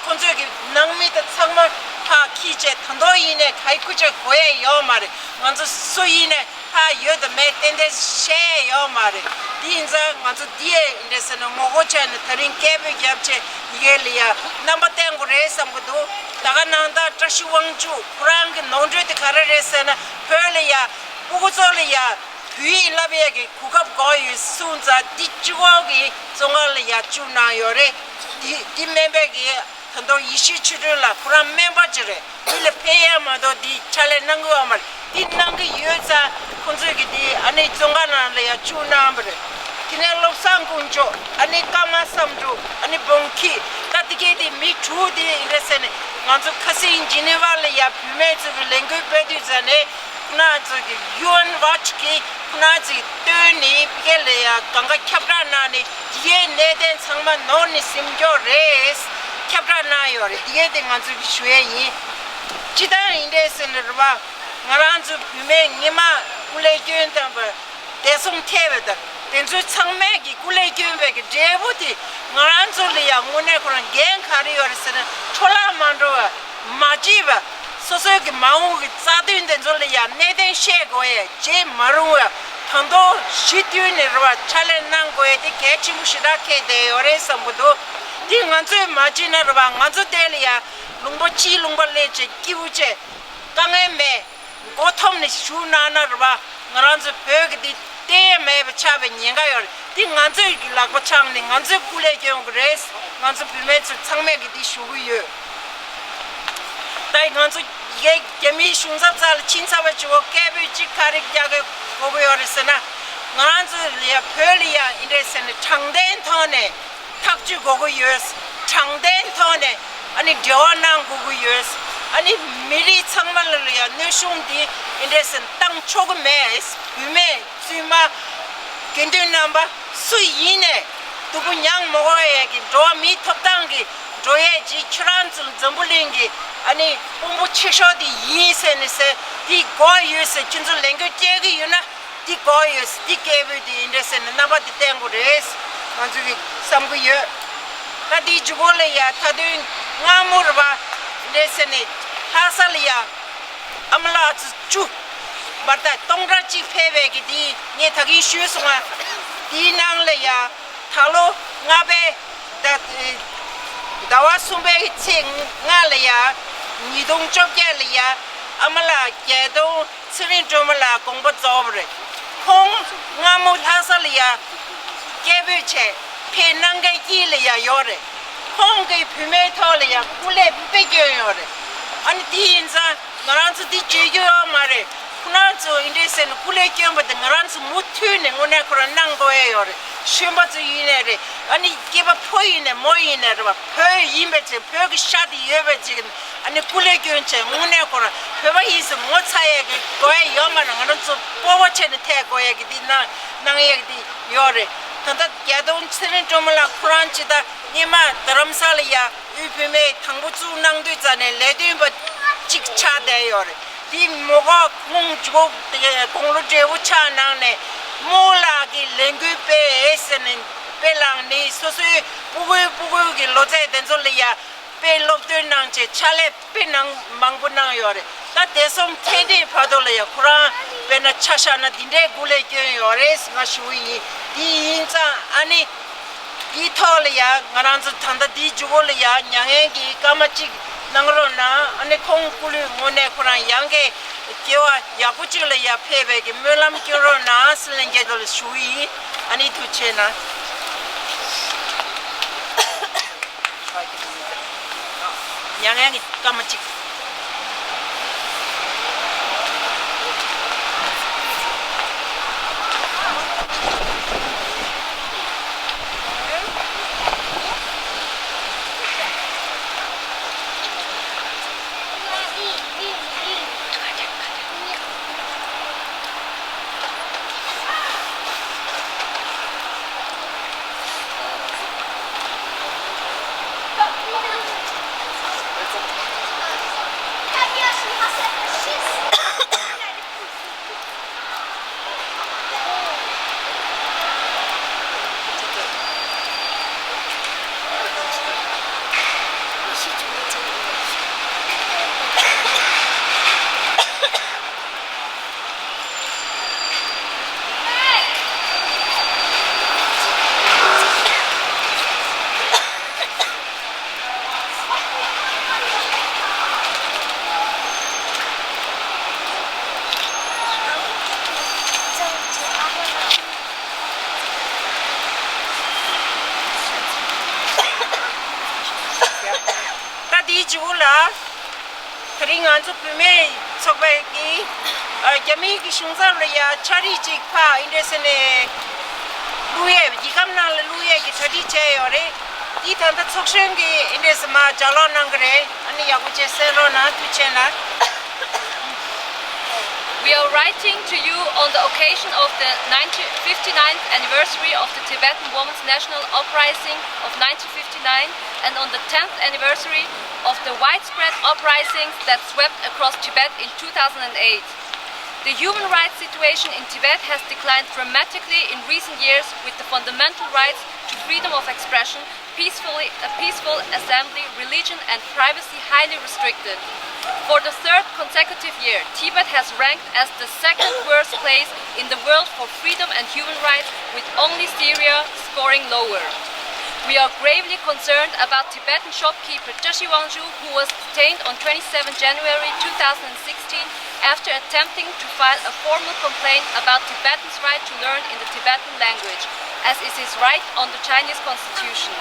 ཁོང་ཚོས་གི་ནང་མི་དང་ཚང་མ་ཕར་ཁྱེར་བྱས། ད་དུང་ཡིན་ནའི་ག་ཡི་སྐུ་མཆེད་གོ་ཡས་ཡོད་མ་རེད། ང་ཚོ་སུ་ཡིན་ནའི་ཕ་ཡོད་དང་མེད་ཏན་ཏན་བཤད་ཡོད་མ་རེད། དེ་ཡིན་ཙང་ང་ཚོ་འདི་ཡས་འདྲ་ཟེར་ན་ངོ་རྒོལ་བྱས་ནས་དེ་རིང་སྐད་འབོད་བརྒྱབ་བྱས་ཡི་གེ་ལ་ཡ་རྣམ་པ་བསྟན་དགོས་རེད་བསམ་གི་འདུག་ད་ག་ནང་ལྟར་བཀྲ་ཤིས་དབང་ཕྱུག་ཁོ་རང་གི་ནོར་འཁྲུལ་དེ་ག་རེ་རེད་ཟེར་ན་བོད་ལ་ཡ་སྤུ་གུ་ཚོ་ལ་ཡ་བོད་ཡིག་བསླབ་ཡས་ཀྱི་གོ་སྐབས་དགོས་ཡོད་གསུངས་ཙང་འདི་སྤྱི་ཁོག་གི་བཙོན་ཁང་ལ་ཡ་བཅུག་གནང་ཡོད་རེད། འདི་འདི་སྨན་པའི་གི་ད་དུང་ཡེ་ཤེས་ཆོས་སྒྲོན་ལགས་ཁོ་རང་སྨན་པ་ཅིག་རེད། འདི་ལ་ཕན་ཡ་མ་གཏོགས་འདི་ཕྱག་ལས་གནང་གི་ཡོད་མ་རེད། འདི་གནང་གི་ཡོད་ཙང་ཁོང་ཚོས་ཀྱི་འདི་ཨ་ནི་བཙོན་ཁང་ནང་ལ་ཡ་བཅུག་གནང་བ་རེད། དེ་ནས་བློ་བཟང་དཀོན་མཆོག་ཨ་ནི་ཀརྨ་བསམ་འགྲུབ་ཨ་ནི་འབུམ་སྐྱིད་ད་འདི་གས་འདི་མི་དྲུག་འདི་ཡིན་རེད་ཟེར་ནས་ང་ཚོ་ཁ་སང་ཇི་ནི་ཝ་ལ་ཡ་བུད་མེད་ཚོ་གི་ལས་འགུལ་སྤེལ་དུས་ཙ་ནས། ཁོ་རང་ཚོ་གི་ཡུ་ཨེན་ཝ་ཆི་གིས་ཁོ་རང་ཚོ་གི་བཏོན་ནས་ཕ་གི་ལ་ཡ་གང་ག་ཁྱབ་བསྒྲགས་གནང་ནས་འདི་གའི་གནད་དོན་ཚང་མ་ནོར་ནས་ཟིན་འགྱོ་རེད། ཁྱབ་བསྒྲགས་གནང་ཡོད་རེད། འདི་གའི་དེ་ང་ཚོ་གི་ཞུ་ཡས་ཡིན། སྤྱི་བཏང་ཡིན་འདྲས་ཟེར་ནས་རེད་བ། ང་རང་ཚོ་བུད་མེད་ཉི་མ་སྐུ་ལས་སྐྱོན་དང་བ་བདེ་སྲུང་ཐེ་བའི་དང་དེ་ཚོ་ཚང་མས་ཀྱི་སྐུ་ལས་སྐྱོན་པའི་གི་འབྲས་བུ་དེ་ང་རང་ཚོ་ལ་ཡང་དངོས་གནས་ཁོ་རང་འགན་ག་རེ་ཡོད་རེད་ཟེར་ན་འཕྲོ་བརླག་མ་འགྲོ་བ། མ་བརྗེད་པ། སོ་སོའི་གི་མ་འོངས་ཀྱི་རྩ་དོན་དེ་ཚོ་ལ་ཡང་གནད་དོན་བཤད་དགོས་ཡ་བརྗེད་མ་རུང་བ་ད་དུང་གཞི་བསྟུན་ནས་རེད་བ་ཕྱག་ལས་གནང་དགོས་ཡ་དེ་གལ་ཆེན་པོ་ཞེ་དྲག་འཁེལ་བསྡད་ཡོད་རེད་བསམ་གི་འདུག་དེ་ང་ཚོས་མ་བརྗེད་ན་རེད་བ་ང་ཚོ་དེ་ལ་ཡང་ལུང་པ་སྤྱིའི་ལུང་པ་སླེབས་བྱས་སྐྱིད་པོ་བྱས་དཀའ་ངལ་མེད། མགོ་འཐོམ་ནས་བཞུགས་གནང་ན་རེད་བ། ང་རང་ཚོ་བོད་ཀྱི་འདི་གཏན་ཡ་མེད་པ་ཆགས་པའི་ཉེན་ཁ་ཡོད་རེད། འདི་ང་ཚོའི་གི་ལག་པ་འཆང་ནས་ང་ཚོའི་སྐུ་ལས་སྐྱོན་དགོས་རེད། ང་ཚོ་བུད་མེད་ཚོ་ཚང་མས་གི་འདི་ཞུ་གི་ཡོད། ད་ང་ཚོ་ཡ་རྒྱ་མིའི་གཞུང་ཚབ་རྩ་ལ་ཕྱིན་ཚར་བ་ཅིག་འོ་སྐད་འབོད་ཅིག་ག་རེ་རྒྱག་གི་དགོས་ཀྱི་ཡོད་རེད་ཟེར་ན། ང་རང་ཚོ་ལ་ཡ་བོད་ལ་ཡ་འདི་འདྲས་ཟེར་ནས་དྲང་བདེན་ཐོག་ནས། ཐག་གཅོད་དགོས་ཀྱི་ཡོད། དྲང་བདེན་ཐོག་ནས་ཨ་ནི་འབྲེལ་བ་གནང་དགོས་ཀྱི་ཡོད། ཨ་ནི་མི་རིགས་ཚང་མ་ལ་ལ་ཡང་གནོད་ཤུགས་འདི་ཨེ་འདྲས་སེ་བཏང་ཆོག་གི་མེད། བུད་མེད་བཙུན་མ་དགེ་འདུན་རྣམ་པ་སུ་ཡིན་ནས་སྡུག་པོ་མྱངས་མ་དགོས་ཡས་ཀྱི་འགྲོ་བ་མིའི་ཐོབ་ཐང་གི་འགྲོ་ཡས་ཀྱི་ཁྱོད་རང་ཚོ་འཛམ་བུ་གླིང་གི་ཨ་ནི་དཔོན་པོ་ཆེ་ཤོས་དེ་ཡིན་ཟེར་ནས་ཟེར་དེ་དགོས་ཡོད་ཟེར་ཁྱོད་ཚོ་ལས་འགུལ་སྤྲད་ཀྱི་ཡོད་ན། འདི་དགོས་ཡོད། འདི་སྐད་འབོད་འདི་ཡིན་འདྲ་ཟེར་ནས་རྣམ་པ་འདི་བསྟན་དགོས་རེད། ང་ཚོ་གི་བསམ་གི་ཡོད། ད་འདིའི་མཇུག་གུ་ལ་ཡ་མཐའ་དོན་སྔ་མོ་རེད་པ། འདྲ་ཟེར་ནས་ལྷ་ས་ལ་ཡ་ཨ་མ་ལགས་ཚོ་བཅུ་བར་ཐག་སྟོང་ཕྲག་གཅིག་ཕེབས་པའི་གི་འདི་ངས་ད་གིན་ཞུས་སོང་ང་། འདིའི་ནང་ལ་ཡ་ད་ལོ་ལྔ་པའི་ཟླ་ཟླ་བ་གསུམ་པའི་ཚེས་ལྔ་ལ་ཡ་ཉིས་སྟོང་བཅོ་བརྒྱད་ལ་ཡ་ཨ་མ་ལགས་རྒྱལ་གདོང་ཚེ་རིང་སྒྲོལ་མ་ལགས་དགོངས་པ་རྫོགས་པ་རེད། ཁོང་སྔ་མོ་ལྷ་ས་ལ་ཡ་སྐད་འབོད་བྱས་ཕེབས་གནང་མཁན་དཀྱིལ་ལ་ཡ་ཡོད་རེད། ཁོང་གིས་བུད་མེད་ཐོག་ལ་ཡ་སྐུ་ལས་དཔེ་བསྐྱོན་ཡོད་རེད། ཨ་ནི་དེ་ཡིན་ཙང་ང་རང་ཚོ་འདི་བརྗོད་རྒྱུ་ཡོད་མ་རེད། ཁོ་རང་ཚོ་འདི་འདྲས་ཟེར་ནས་སྐུ་ལས་བསྐྱོན་པ་དེ་ང་རང་ཚོ་མུ་མཐུད་ནས་དངོས་གནས་ཁོ་རང་གནང་དགོས་ཡས་ཡོད་རེད། གཞོན་པ་ཚོ་ཡིན་ནའི་རེད། ཨ་ནི་སྐྱེས་པ་ཕོ་ཡིན་ནའི་མོ་ཡིན་ནའི་རེད་བ། བོད་ཡིན་པའི་ཕྱིར་བོད་ཀྱི་ཤ་དེ་ཡོད་པའི་ཕྱིར། ཨ་ནི་སྐུ་ལས་བསྐྱོན་བྱས་དངོས་གནས་ཁོ་རང་བོད་པ་ཡིན་ཟེར་ངོ་ཚ་ཡས་ཀྱི་དགོས་ཡས་ཡོད་མ་རེད། ང་རང་ཚོ་སྤོབས་པ་བྱས་ནས་ཐད་དགོས་ཡས་ཀྱི་འདི་གནང་གནང་ཡས་ཀྱི་འདི་ཡོད་རེད། ད་ལྟ་རྒྱལ་གདོང་ཚེ་རིང་སྒྲོལ་མ་ལགས་ཁོ་རང་ཅིག་ད་སྔོན་མ་རྡ་རམ་ས་ལ་ཡ་དབུས་བུད་མེད་དང་པོ་བཙུགས་གནང་དུས་ཙ་ནས་ལས་དོན་པ་གཅིག་ཆགས་བསྡད་ཡོད་རེད། དེ་མོ་ག་ཁོང་མཇུག་དགུང་ལོ་བགྲེས་པོ་ཆགས་གནང་ནས་རྨོ་ལགས་ཀྱི་ལས་འགུལ་སྤེལ་ཟེར་ནས་དཔེ་བླངས་ནས་སོ་སོའི་སྤུ་གུའི་སྤུ་གུ་གི་ལོ་ཚད་དེ་ཚོ་ལ་ཡ་དཔེ་སློབ་སྟོན་གནང་བྱས་ཕྱག་ལས་དཔེ་གནང་མང་པོ་གནང་ཡོད་རེད། ད་དེ་སོང་ཐེངས་འདིའི་བར་དུ་ལ་ཡ་ཁོ་རང་དཔེར་ན་ཆ་བཞག་ན་འདི་འདྲའི་སྐུ་ལས་བསྐྱོན་ཡོད་རེད་ཟེར་ང་ཞུ་གི་ཡིན། དེ་ཡིན་ཙང་ཨ་ནི། དེའི་ཐོག་ལ་ཡ་ང་རང་ཚོ་ད་ལྟ་འདིའི་མཇུག་གུ་ལ་ཡ་མྱ་ངན་གྱི་སྐར་མ་གཅིག་གནང་རོགས་གནང་། ཨ་ནི་ཁོང་སྐུ་ལུས་དངོས་གནས་ཁོ་རང་ཡང་གི་སྐྱེ་བ་ཡག་པོ་གཅིག་ལ་ཡ་ཕེབས་པའི་གི་སྨོན་ལམ་སྐྱོན་རོགས་གནང་ཟེར་ལན་རྒྱལ་དུ་ལ་ཞུ་ཡིན། ཨ་ནི་ཐུགས་ཆེ་གནང་། མྱ་ངན་གྱི་སྐར་མ་གཅིག་ད་དེའི་མཇུག་ལ། དེ་རིང་ང་ཚོ་བུད་མེད་ཚོགས་པའི་གི་ཨ་རྒྱ་མིའི་གི་གཞུང་ཚབ་ལ་ཡ་ཕྱག་བྲིས་ཅིག་ཕར་ཨིན་ཌི་སི་ནས་བླུག་ཡས་ཡིག་སྒམ་ནང་ལ་བླུག་ཡས་ཀྱི་གྲ་སྒྲིག་བྱས་ཡོད་རེད། འདི་ད་ལྟ་ཚོགས་གཞོན་གྱིས་ཨིན་ཌི་སི་མར་ལྗགས་ཀློག་གནང་གི་རེད། ཨ་ནི་ཡག་པོ་བྱས་གསན་རོགས་གནང་། ཐུགས་རྗེ་ཆེ་གནང་། We are writing to you on the occasion of the ninety fifty-ninth anniversary of the Tibetan Women's National Uprising of nineteen fifty-nine and on the tenth anniversary of the widespread uprisings that swept across Tibet in two thousand eight. The human rights situation in Tibet has declined dramatically in recent years, with the fundamental rights to freedom of expression, peacefully, a peaceful assembly, religion, and privacy highly restricted. For the third consecutive year, Tibet has ranked as the second worst place in the world for freedom and human rights, with only Syria scoring lower. We are gravely concerned about Tibetan shopkeeper Tashi Wangju, who was detained on twenty-seventh January two thousand sixteen after attempting to file a formal complaint about Tibetans' right to learn in the Tibetan language, as is his right on the Chinese constitution.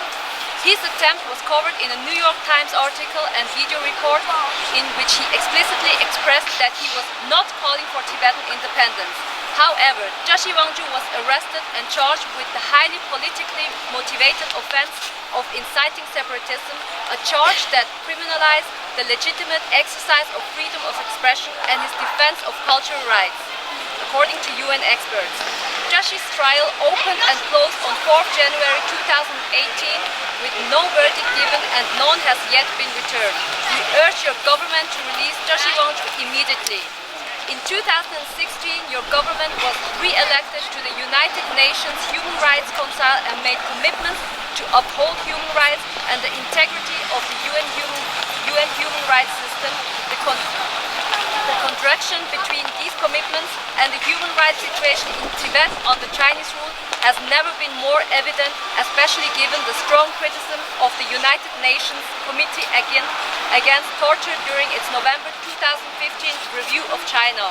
His attempt was covered in a New York Times article and video record in which he explicitly expressed that he was not calling for Tibetan independence. However, Tashi Wangju was arrested and charged with the highly politically motivated offense of inciting separatism, a charge that criminalized the legitimate exercise of freedom of expression and his defense of cultural rights, according to U N experts. Tashi's trial opened and closed on fourth January two thousand eighteen, with no verdict given and none has yet been returned. We urge your government to release Tashi Wangju immediately. In two thousand sixteen, your government was re-elected to the United Nations Human Rights Council and made commitments to uphold human rights and the integrity of the U N human, U N human rights system. The, con- the contradiction between these commitments and the human rights situation in Tibet under Chinese rule has never been more evident, especially given the strong criticism of the United Nations Committee Against, Against Torture during its November two thousand fifteen review of China.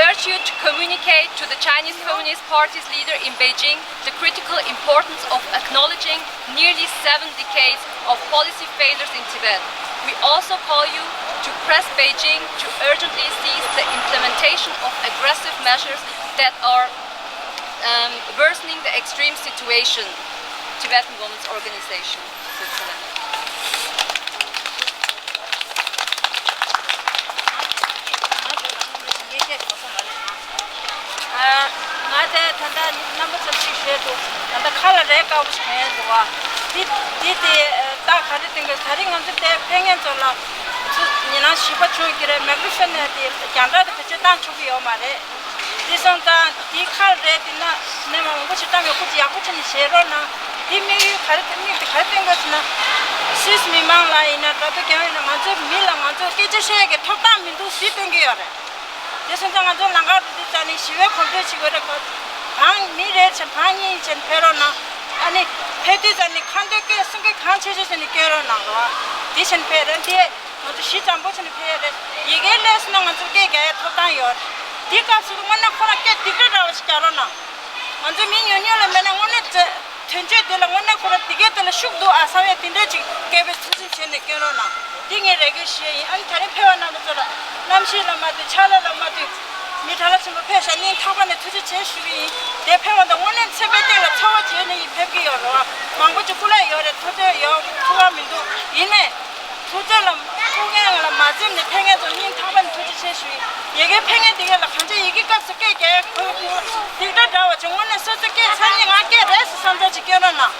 Urge you to communicate to the Chinese Communist Party's leader in Beijing the critical importance of acknowledging nearly seven decades of policy failures in Tibet. We also call you to press Beijing to urgently cease the implementation of aggressive measures that are, um, worsening the extreme situation. Tibetan Women's Organization, Switzerland. ང་དེ་ད་ལྟ་རྣམ་པ་ཚོར་ཅིག་བཤད་འདུག་ད་ལྟ་ཁ་ལ་རས་དཀར་པོ་ཞིག་གོན་ཡས་འདུག་བ། འདི་འདི་དེ་རྟགས་ག་རེ་སྟོན་གྱི་རེད། ད་རིང་ང་ཚོ་དེ་ཕེབས་མཁན་ཚོ་ལ་ཚོ་ཉེ་ནང་ཞིབ་པ་བྱུང་གི་རེད། མེག་རོ་ཕོན་ནས་དེ་རྒྱང་བསྒྲགས་དེ་བེད་སྤྱོད་བཏང་ཆོག་གི་ཡོད་མ་རེད། དེ་སོང་ཙང་དེའི་ཁ་ལ་རས་དེ་ན་ནས་མ་མང་པོ་ཞིག་བཏང་ཡོད། ཁོ་ཚོ་ཡག་པོ་བྱས་ནས་བཞེས་རོགས་གནང་། དེ་དམིགས་ཡུལ་ག་རེ་དེ་དམིགས་དེ་ག་རེ་སྟོན་དགོས་ཟེར་ན། སུད་སི་མི་མང་ལ་ཡིན་ན་དགྲ་ཐོ་རྒྱག་ཡིན་ན་ང་ཚོའི་མི་ལ་ང་ཚོ་སྐད་ཆ་བཤད་ཡས་ཀྱི་ཐོབ་ཐང་མི་འདུག་ཟེར་སྟོན་གྱི་ཡོད་རེད། དེ་སོང་ཙང་ང་ཚོ་ལམ་ཁ་འགྲོ་དུས་ཙ་ནས་ཞི་བའི་གོམ་བགྲོད་བྱེད་དགོས་རེད། གང་མི་རེ་བྱས་གང་གཉིས་བྱས་ཕེབས་རོགས་གནང་། ཨ་ནི་ཕེབས་དུས་ཙ་ནས་ཁ་འདོན་སྐད་གསུང་སྐད་གང་ཆེ་ཆེ་བྱས་ནས་སྐྱོན་རོགས་གནང་རོགས། དེ་བྱས་ཕེབས་རེད་དེ། ང་ཚོ་ཞི་འཇམ་པོ་བྱས་ནས་ཕེབས་ཡས་རེད། ཡི་གེ་སླེབས་སོང་ན་ང་ཚོར་སྐད་རྒྱག་ཡས་ཐོབ་ཐང་ཡོད་རེད། དེའི་སྐབས་སུ་དངོས་གནས་ཁོ་རང་སྐད་སྡུག་རུ་འདྲ་བ་ཞིག་རྒྱག་རོགས་གནང་། ང་ཚོ་མི་ཉུང་ཉུང་ལ་མེད་ན་དངོས་གནས་དོན་གཅོད་དེ་ལ་དངོས་གནས་ཁོ་རང་དེ་གའི་དེ་ལ་ཤུགས་འདུག་ཨ་བསམ་ཡས་དེ་འདྲ་ཅིག་སྐད་པའི་ཐུགས་སེམས་བྱས་ནས་སྐྱོན་རོགས་གནང་། འདི་ངས་རེ་སྐུལ་ཞུ་ཡས་ཡིན། ཨ་ནི་ད་རིང་ཕེབས་པ་རྣམ་པ་ཚོ་ལ་གནམ་གཤིས་ལ་མ་ལྟོས། ཆར་ལ་ལ་མ་ལྟོས། མི་གྲྭ་ལ་ཆེན་པོ་ཕེབས་ཤག་སྙིང་ཐག་པ་ནས་ཐུགས་རྗེ་ཆེ་ཞུ་གི་ཡིན། དེ་ཕེབས་པ་དང་དངོས་གནས་སེམས་པའི་གཏིང་ལ་ཚོར་བ་བྱས་ནས་ཡིན་ཕེབས་ཀྱི་ཡོད་རེད་བ། མང་པོ་ཅིག་སྐུ་ལས་ཡོད་རེད། ཐུགས་རྗེ་ཡོད་ཐུགས་ཁག་མི་འདུག་ཡིན་ནའི། ཐུགས་རྗེ་ལ་ཐུགས་ངན་ལ་མ་འཛེམས་ནས་ཕེབས་མཁན་ཚོ་སྙིང་ཐག་པ་ནས་ཐུགས་རྗེ་ཆེ་ཞུ་ཡིན། ཡ་གིའི་ཕེབས་མཁན་དེ་ག་ལ་གང་ཅི་ཡ་གིའི་སྐབས་སུ་སྐད་རྒྱག་ཡ་གོ་གོ་སྡིག་སྒྲ་འདྲ་བ་ཅིག་དངོས་གནས་སོ་སོའི་སྐད་ཚར་ནས་ང་སྐད་རེད་ཟེར་བསམ་ཚུལ་ཅིག་སྐྱོན་རོགས་གནང་།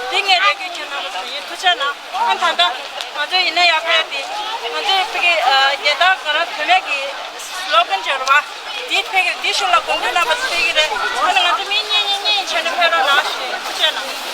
འདི་ངས་རེ་སྐུལ་ཁྱོད་རྣམ་པ་ཚོ་ཡིན། ཐུགས་རྗེ་གནང་། ཨ་ད་ལྟ་ང་ཚོ་ཡིན་ན་ཡག་པོ་ཡ་དེ་ང་ཚོའི་ཕ་གི་རྒྱལ་དར་ག་རང་བོད་སྨད་ཀྱི་སི་ལོ་གན་སྦྱོར་བ། དེའི་ཐད་ཀྱི་དེའི་ཤུགས་ལ་དགོངས་འགལ་རྣམ་པ་ཚོ་སྤེལ་གྱི་རེད། ཨ་ནི་ང་ཚོ་མི་གཉིས་གཉིས་གཉིས་བྱས་ནས་ཕེབས་རོགས་གནང་ཞུ་ཡིན། ཐུགས་རྗེ་གནང་།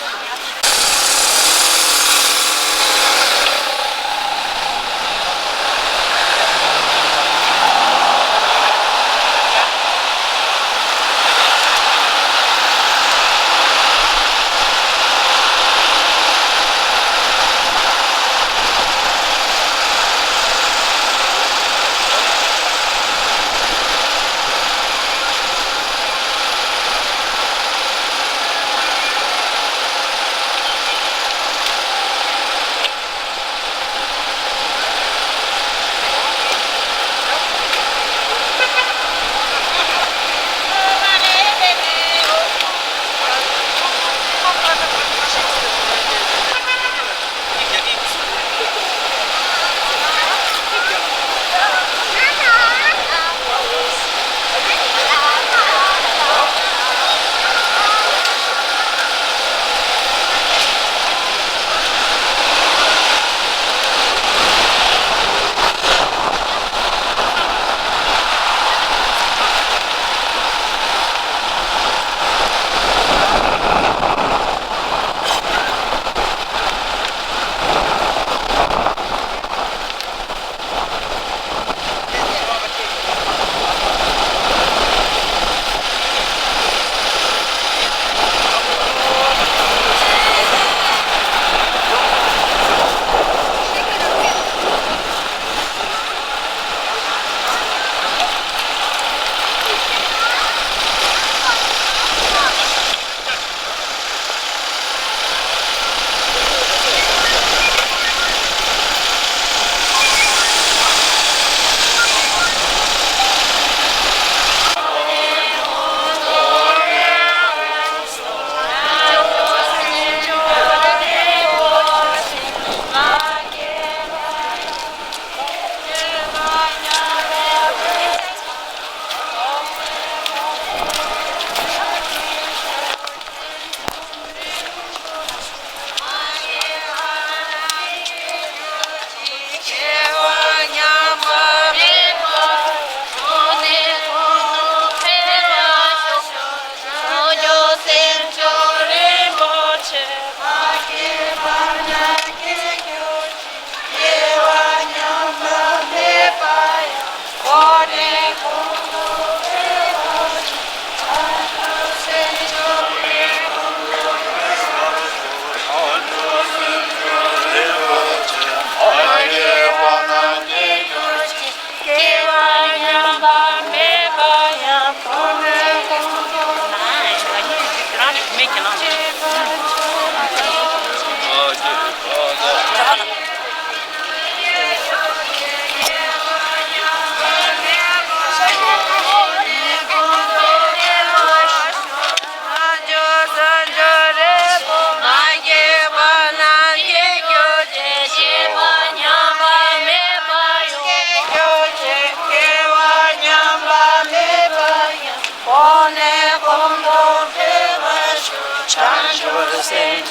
དེ་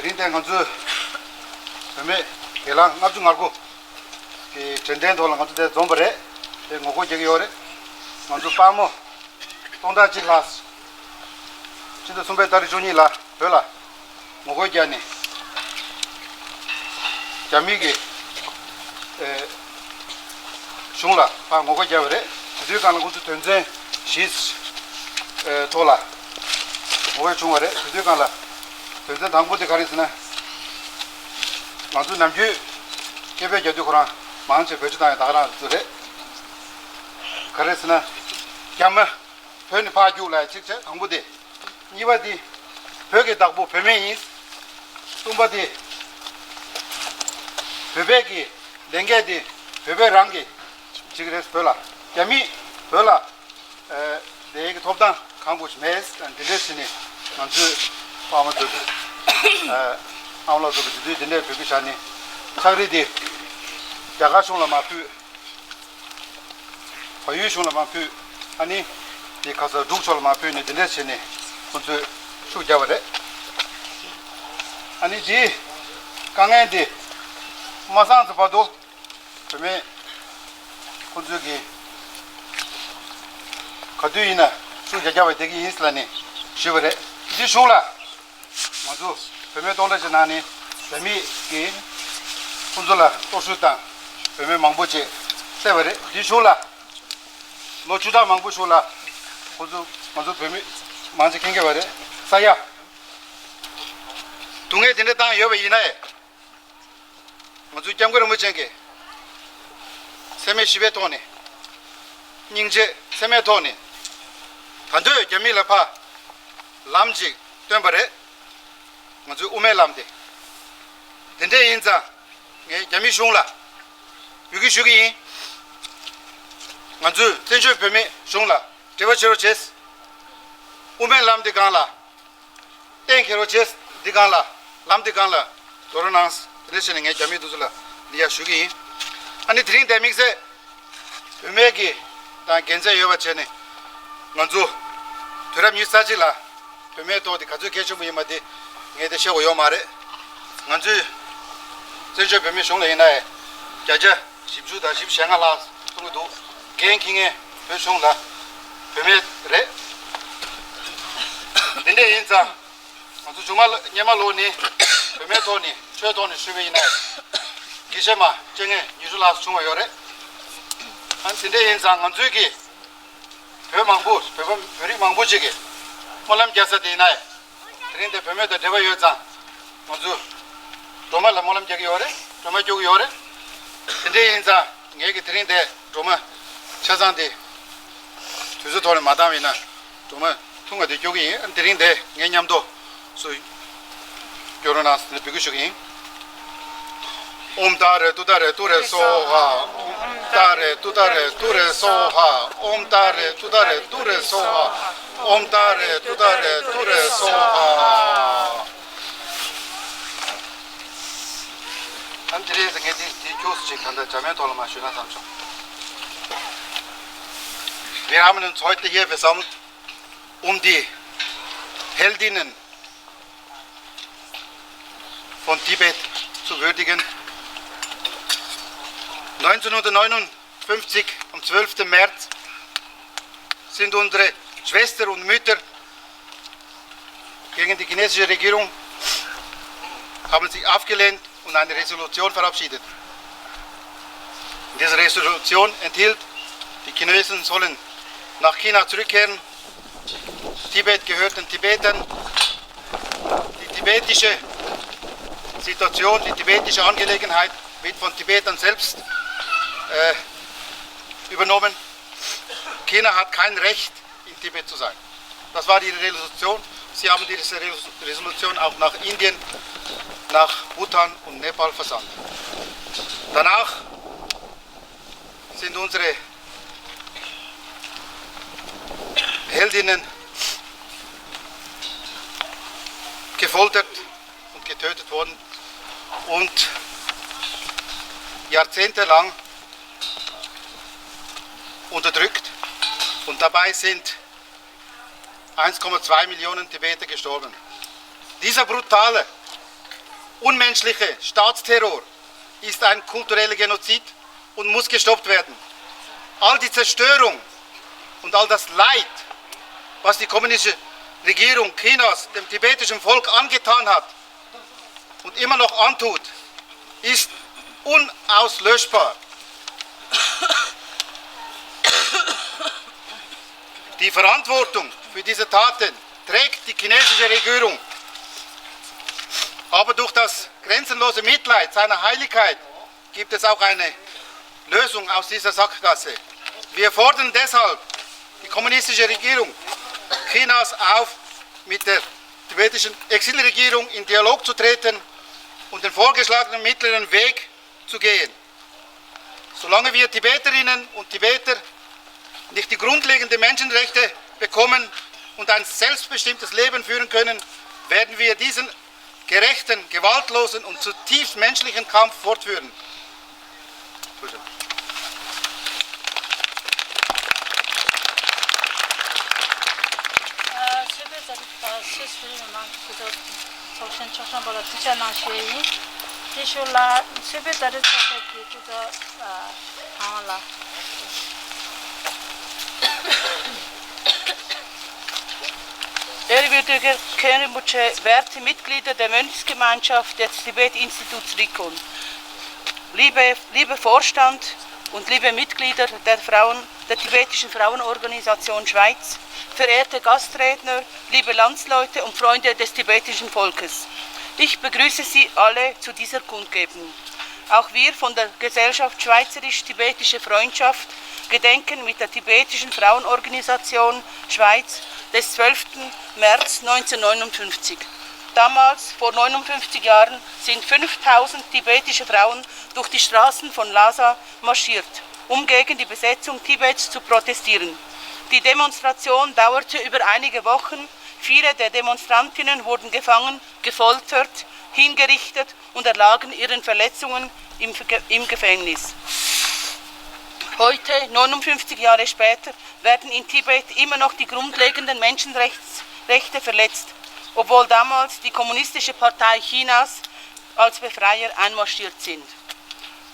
རིང་དེ་ང་ཚོས་བུད་མེད་སྒེར་ལངས་ལྔ་བཅུ་ང་དགུ་གི་དྲན་རྟེན་ཐོག་ལ་ང་ཚོ་དེ་འཛོམས་པ་རེད། དེ་ངོ་རྒོལ་རྒྱག་གི་ཡོད་རེད། ང་ཚོ་དཔའ་མོ་སྟོང་ཕྲག་གཅིག་ལྷག་ཕྱི་ཟླ་གསུམ་པའི་ཏ་རིག་བཅུ་གཉིས་ལ་བོད་ལ་ངོ་རྒོལ་བརྒྱབ་ནས་རྒྱ་མི་གི་ཨེ་གཞུང་ལ་ཕར་ངོ་རྒོལ་བརྒྱབ་པ་རེད། དེ་དུས་སྒང་ལ་ཁོང་ཚོ་དོན་ཚན་བཞིའི་ཨེ་ཐོག་ལ་ངོ་རྒོལ་བྱུང་བ་རེད། དེ་དུས་སྒང་ལ་དོན་ཚན་དང་པོ་དེ་ག་རེ་ཟེར་ན། ང་ཚོ་ནམ་རྒྱུན་སྐད་འབོད་རྒྱག་དུས་ཁོ་རང་མང་ཆེ་བེད་སྤྱོད་བཏང་ཡ་ད་ག་རང་ཚོ་རེད། ག་རེ་ཟེར་ན། རྒྱ་མི་བོད་ནས་ཕར་རྒྱུགས་ལ་གཅིག་བྱས་དང་པོ་དེ། གཉིས་པ་དེ། བོད་ཀྱི་བདག་པོ་བོད་མི་ཡིན། གསུམ་པ་དེ། བོད་པའི་གི་ལས་འགན་དེ་བོད་པའི་རང་གི་ཅིག་རེད། བོད་ལ་རྒྱ་མིས་བོད་ལ་ཨ་དེའི་གི་ཐོབ་ཐང་གང་དགོས་མེད། འདི་འདྲས་བྱས་ནས་ང་ཚོའི་ཕ་མ་ཚོ་གི་ཨ་ཨ་མ་ལགས་ཚོ་གི་དེ་དུས་དེ་འདྲས་བོད་ཀྱི་ཆ་ནས་ཕྱག་བྲིས་དེ་རྒྱ་གར་གཞུང་ལ་མར་ཕུལ། བལ་ཡུལ་གཞུང་ལ་མར་ཕུལ། ཨ་ནི་དེ་ཁ་ས་འབྲུག་ཕྱོགས་ལ་མར་ཕུལ་ནས་དེ་འདྲས་བྱས་ནས་ཁོ་ཚོས་ཤུགས་བརྒྱབ་པ་རེད། ཨ་ནི་དེའི་དཀའ་ངལ་དེ་མ་སངས་ཙམ་བར་དུ་བུད་མེད་ཁོ་ཚོས་ཀྱི་ག་དུས་ཡིན་ན་ཤུགས་རྒྱག་རྒྱག་པ་བསྡད་ཀྱི་ཡིན་ལབ་ནས་ཞུས་པ་རེད། དེ་གཞུང་ལ། ང་ཚོ་བུད་མེད་སྟོང་ཕྲག་ཅིག་ནང་ནས་རྒྱ་མི་གིས་ཁོང་ཚོ་ལ་གཏོར་བཤིག་དང་བུད་མེད་མང་པོ་ཅིག་བསད་པ་རེད། དེ་གཞུང་ལ་ལོ་བཅུ་ཕྲག་མང་པོ་གཞུང་ལ་ཁོང་ཚོ་ང་ཚོ་བུད་མེད་མང་ཆེ་མཁྱེན་གྱི་ཡོད་རེད། ས་ཡ་སྡུག་བསྔལ་དེ་འདྲ་བཏང་ཡོད་པ་ཡིན་ན་ཡང་། ང་ཚོའི་སྐྱབས་མགོན་རིན་པོ་ཆེ་གིས་འཚེ་མེད་ཞི་བའི་ཐོག་ནས། སྙིང་རྗེ་འཚེ་མེད་ཐོག་ནས། ད་འདོད་རྒྱ་མི་ལ་ཕར་ལམ་ཅིག་སྟོན་པ་རེད། ང་ཚོའི་དབུ་མའི་ལམ་དེ། དེ་འདྲས་ཡིན་ཙང་ངས་རྒྱ་མི་གཞུང་ལ་འབོད་སྐུལ་ཞུ་གི་ཡིན། ང་ཚོས་བཙན་བྱོལ་བོད་མི་གཞུང་ལ་འབྲེལ་བ་བྱེད་རོགས་བྱེད། དབུ་མའི་ལམ་འདི་སྒང་ལ། གཏན་འཁེལ་རོགས་བྱས། འདི་སྒང་ལ། ལམ་འདི་སྒང་ལ། དོ་རོ་གནང་། དེ་འདྲ་བྱས་ནས་ངས་རྒྱ་མི་དེ་ཚོ་ལ་འདི་ཡར་ཞུ་གི་ཡིན། ཨ་ནི་དེ་རིང་འདིར་དམིགས་བསལ་བུད་མེད་ཀྱི་དང་དགེ་མཚན་ཡོད་པ་བྱས་ནས། ང་ཚོ་དུས་རབས་ཉི་ཤུ་རྩ་གཅིག་ལ་བུད་མེད་ཐོག་དེ་ག་ཚོད་གལ་ཆེན་པོ་ཡིན་པ་དེ་ངས་དེ་བཤད་དགོས་ཡོད་མ་རེད། ང་ཚོའི་བཙན་བྱོལ་བོད་མིའི་གཞུང་ལ་ཡིན་ན་ཡང་བརྒྱ་ཆ་བཞི་བཅུ་དང་བཞི་བཅུ་ཞེ་ལྔ་ལྷག་གཏོང་གི་འདུག་འགན་འཁྱེར་མཁན་བོད་གཞུང་ལ་བུད་མེད་རེད། དེ་འདྲ་ཡིན་ཙང་། ང་ཚོ་མཇུག་མ་ལ་སྔོན་མ་ལོ་ནས་བུད་མེད་ཐོག་ནས་ཆོས་ཐོག་ནས་ཞུས་པ་ཡིན་ན། དགེ་བཤེས་མ་བྱེད་མཁན་ཉི་ཤུ་ལྷག་བྱུང་བ་ཡོད་རེད། ཨ་དེ་འདྲ་ཡིན་ཙང་ང་ཚོའི་གི་བོད་མང་པོ་བོད་པ་བོད་རིགས་མང་པོ་ཅིག་གིས་སྨོན་ལམ་རྒྱག་ས་དེ་ཡིན་ན། དེ་རིང་འདིར་བུད་མེད་དང་འབྲེལ་བ་ཡོད་ཙང་། ང་ཚོ་སྒྲོལ་མ་ལ་སྨོན་ལམ་རྒྱག་གི་ཡོད་རེད། སྒྲོལ་མ་སྐྱོར་གི་ཡོད་རེད། དེ་འདྲ་ཡིན་ཙང་ངས་གི་དེ་རིང་འདིར་སྒྲོལ་མ་ཆ་ཚང་དེ་དུས་ཚོད་ཐོག་ནས་མ་བཏང་བ་ཡིན་ན། སྒྲོལ་མ་ཐུང་ང་དེ་སྐྱོར་གི་ཡིན། དེ་རིང་འདིར་ངའི་མཉམ་དུ་སུ་སྐྱོར་རོགས་གནང་ཟེར་ནས་འབོད་སྐུལ་ཞུ་གི་ཡིན། ཨོཾ་ཏཱ་རེ་ཏུཏྟཱ་རེ་ཏུ་རེ་སྭཱ་ཧཱ། ཨོཾ་ཏཱ་རེ་ཏུཏྟཱ་རེ་ཏུ་རེ་སྭཱ་ཧཱ། ཨོཾ་ཏཱ་རེ་ཏུཏྟཱ་རེ་ཏུ་རེ་སྭཱ་ཧཱ། ཨོཾ་ཏཱ་རེ་ཏུཏྟཱ་རེ་ཏུ་རེ་སྭཱ་ཧཱ། ཨ་ནི་དེ་རིང་ངས་དེ་དེ་ཁྱོད་ཚོ་ཅིག་གང་ལྟར་འཇར་མན་ཐོག་ལ་མར་ཞུས་ན་བསམ་བྱུང་། Wir haben uns heute hier versammelt, um die Heldinnen von Tibet zu würdigen. Neunzehnhundertneunundfünfzig, am zwölften März, sind unsere Schwestern und Mütter gegen die chinesische Regierung, haben sich aufgelehnt und eine Resolution verabschiedet. Diese Resolution enthielt, die Chinesen sollen nach China zurückkehren. Tibet gehört den Tibetern. Die tibetische Situation, die tibetische Angelegenheit wird von Tibetern selbst, äh, übernommen. China hat kein Recht, in Tibet zu sein. Das war ihre Resolution. Sie haben diese Resolution auch nach Indien, nach Bhutan und Nepal versandt. Danach sind unsere Heldinnen gefoltert und getötet worden und jahrzehntelang unterdrückt. Und dabei sind eins Komma zwei Millionen Tibeter gestorben. Dieser brutale, unmenschliche Staatsterror ist ein kultureller Genozid und muss gestoppt werden. All die Zerstörung und all das Leid, was die kommunistische Regierung Chinas dem tibetischen Volk angetan hat und immer noch antut, ist unauslöschbar. Die Verantwortung für diese Taten trägt die chinesische Regierung. Aber durch das grenzenlose Mitleid seiner Heiligkeit gibt es auch eine Lösung aus dieser Sackgasse. Wir fordern deshalb die kommunistische Regierung Chinas auf, mit der tibetischen Exilregierung in Dialog zu treten und den vorgeschlagenen mittleren Weg zu gehen. Solange wir Tibeterinnen und Tibeter nicht die grundlegenden Menschenrechte bekommen und ein selbstbestimmtes Leben führen können, werden wir diesen gerechten, gewaltlosen und zutiefst menschlichen Kampf fortführen. ཚོགས་ཆེན་ཆོག་མཆན་པ་ལ་ཐུགས་རྗེ་གནང་ཞུ་ཡས་ཡིན། དེ་ཞོར་ལ་ཚོགས་པའི་ད་རེས་ཚོགས་པའི་གི་སྐུ་ཚབ་ཨ་ཁང་ལ། Ehrwürdige Khenrinpoche, werte Mitglieder der Mönchsgemeinschaft des Tibet-Instituts Rikon, liebe, liebe Vorstand und liebe Mitglieder der Frauen, der tibetischen Frauenorganisation Schweiz, verehrte Gastredner, liebe Landsleute und Freunde des tibetischen Volkes. Ich begrüße Sie alle zu dieser Kundgebung. Auch wir von der Gesellschaft Schweizerisch-Tibetische Freundschaft gedenken mit der Tibetischen Frauenorganisation Schweiz des zwölften März neunzehnhundertneunundfünfzig. Damals, vor neunundfünfzig Jahren, sind fünftausend tibetische Frauen durch die Strassen von Lhasa marschiert, um gegen die Besetzung Tibets zu protestieren. Die Demonstration dauerte über einige Wochen. Viele der Demonstrantinnen wurden gefangen, gefoltert, hingerichtet und erlagen ihren Verletzungen im, Ge- im Gefängnis. Heute, neunundfünfzig Jahre später, werden in Tibet immer noch die grundlegenden Menschenrechte verletzt, obwohl damals die Kommunistische Partei Chinas als Befreier einmarschiert sind.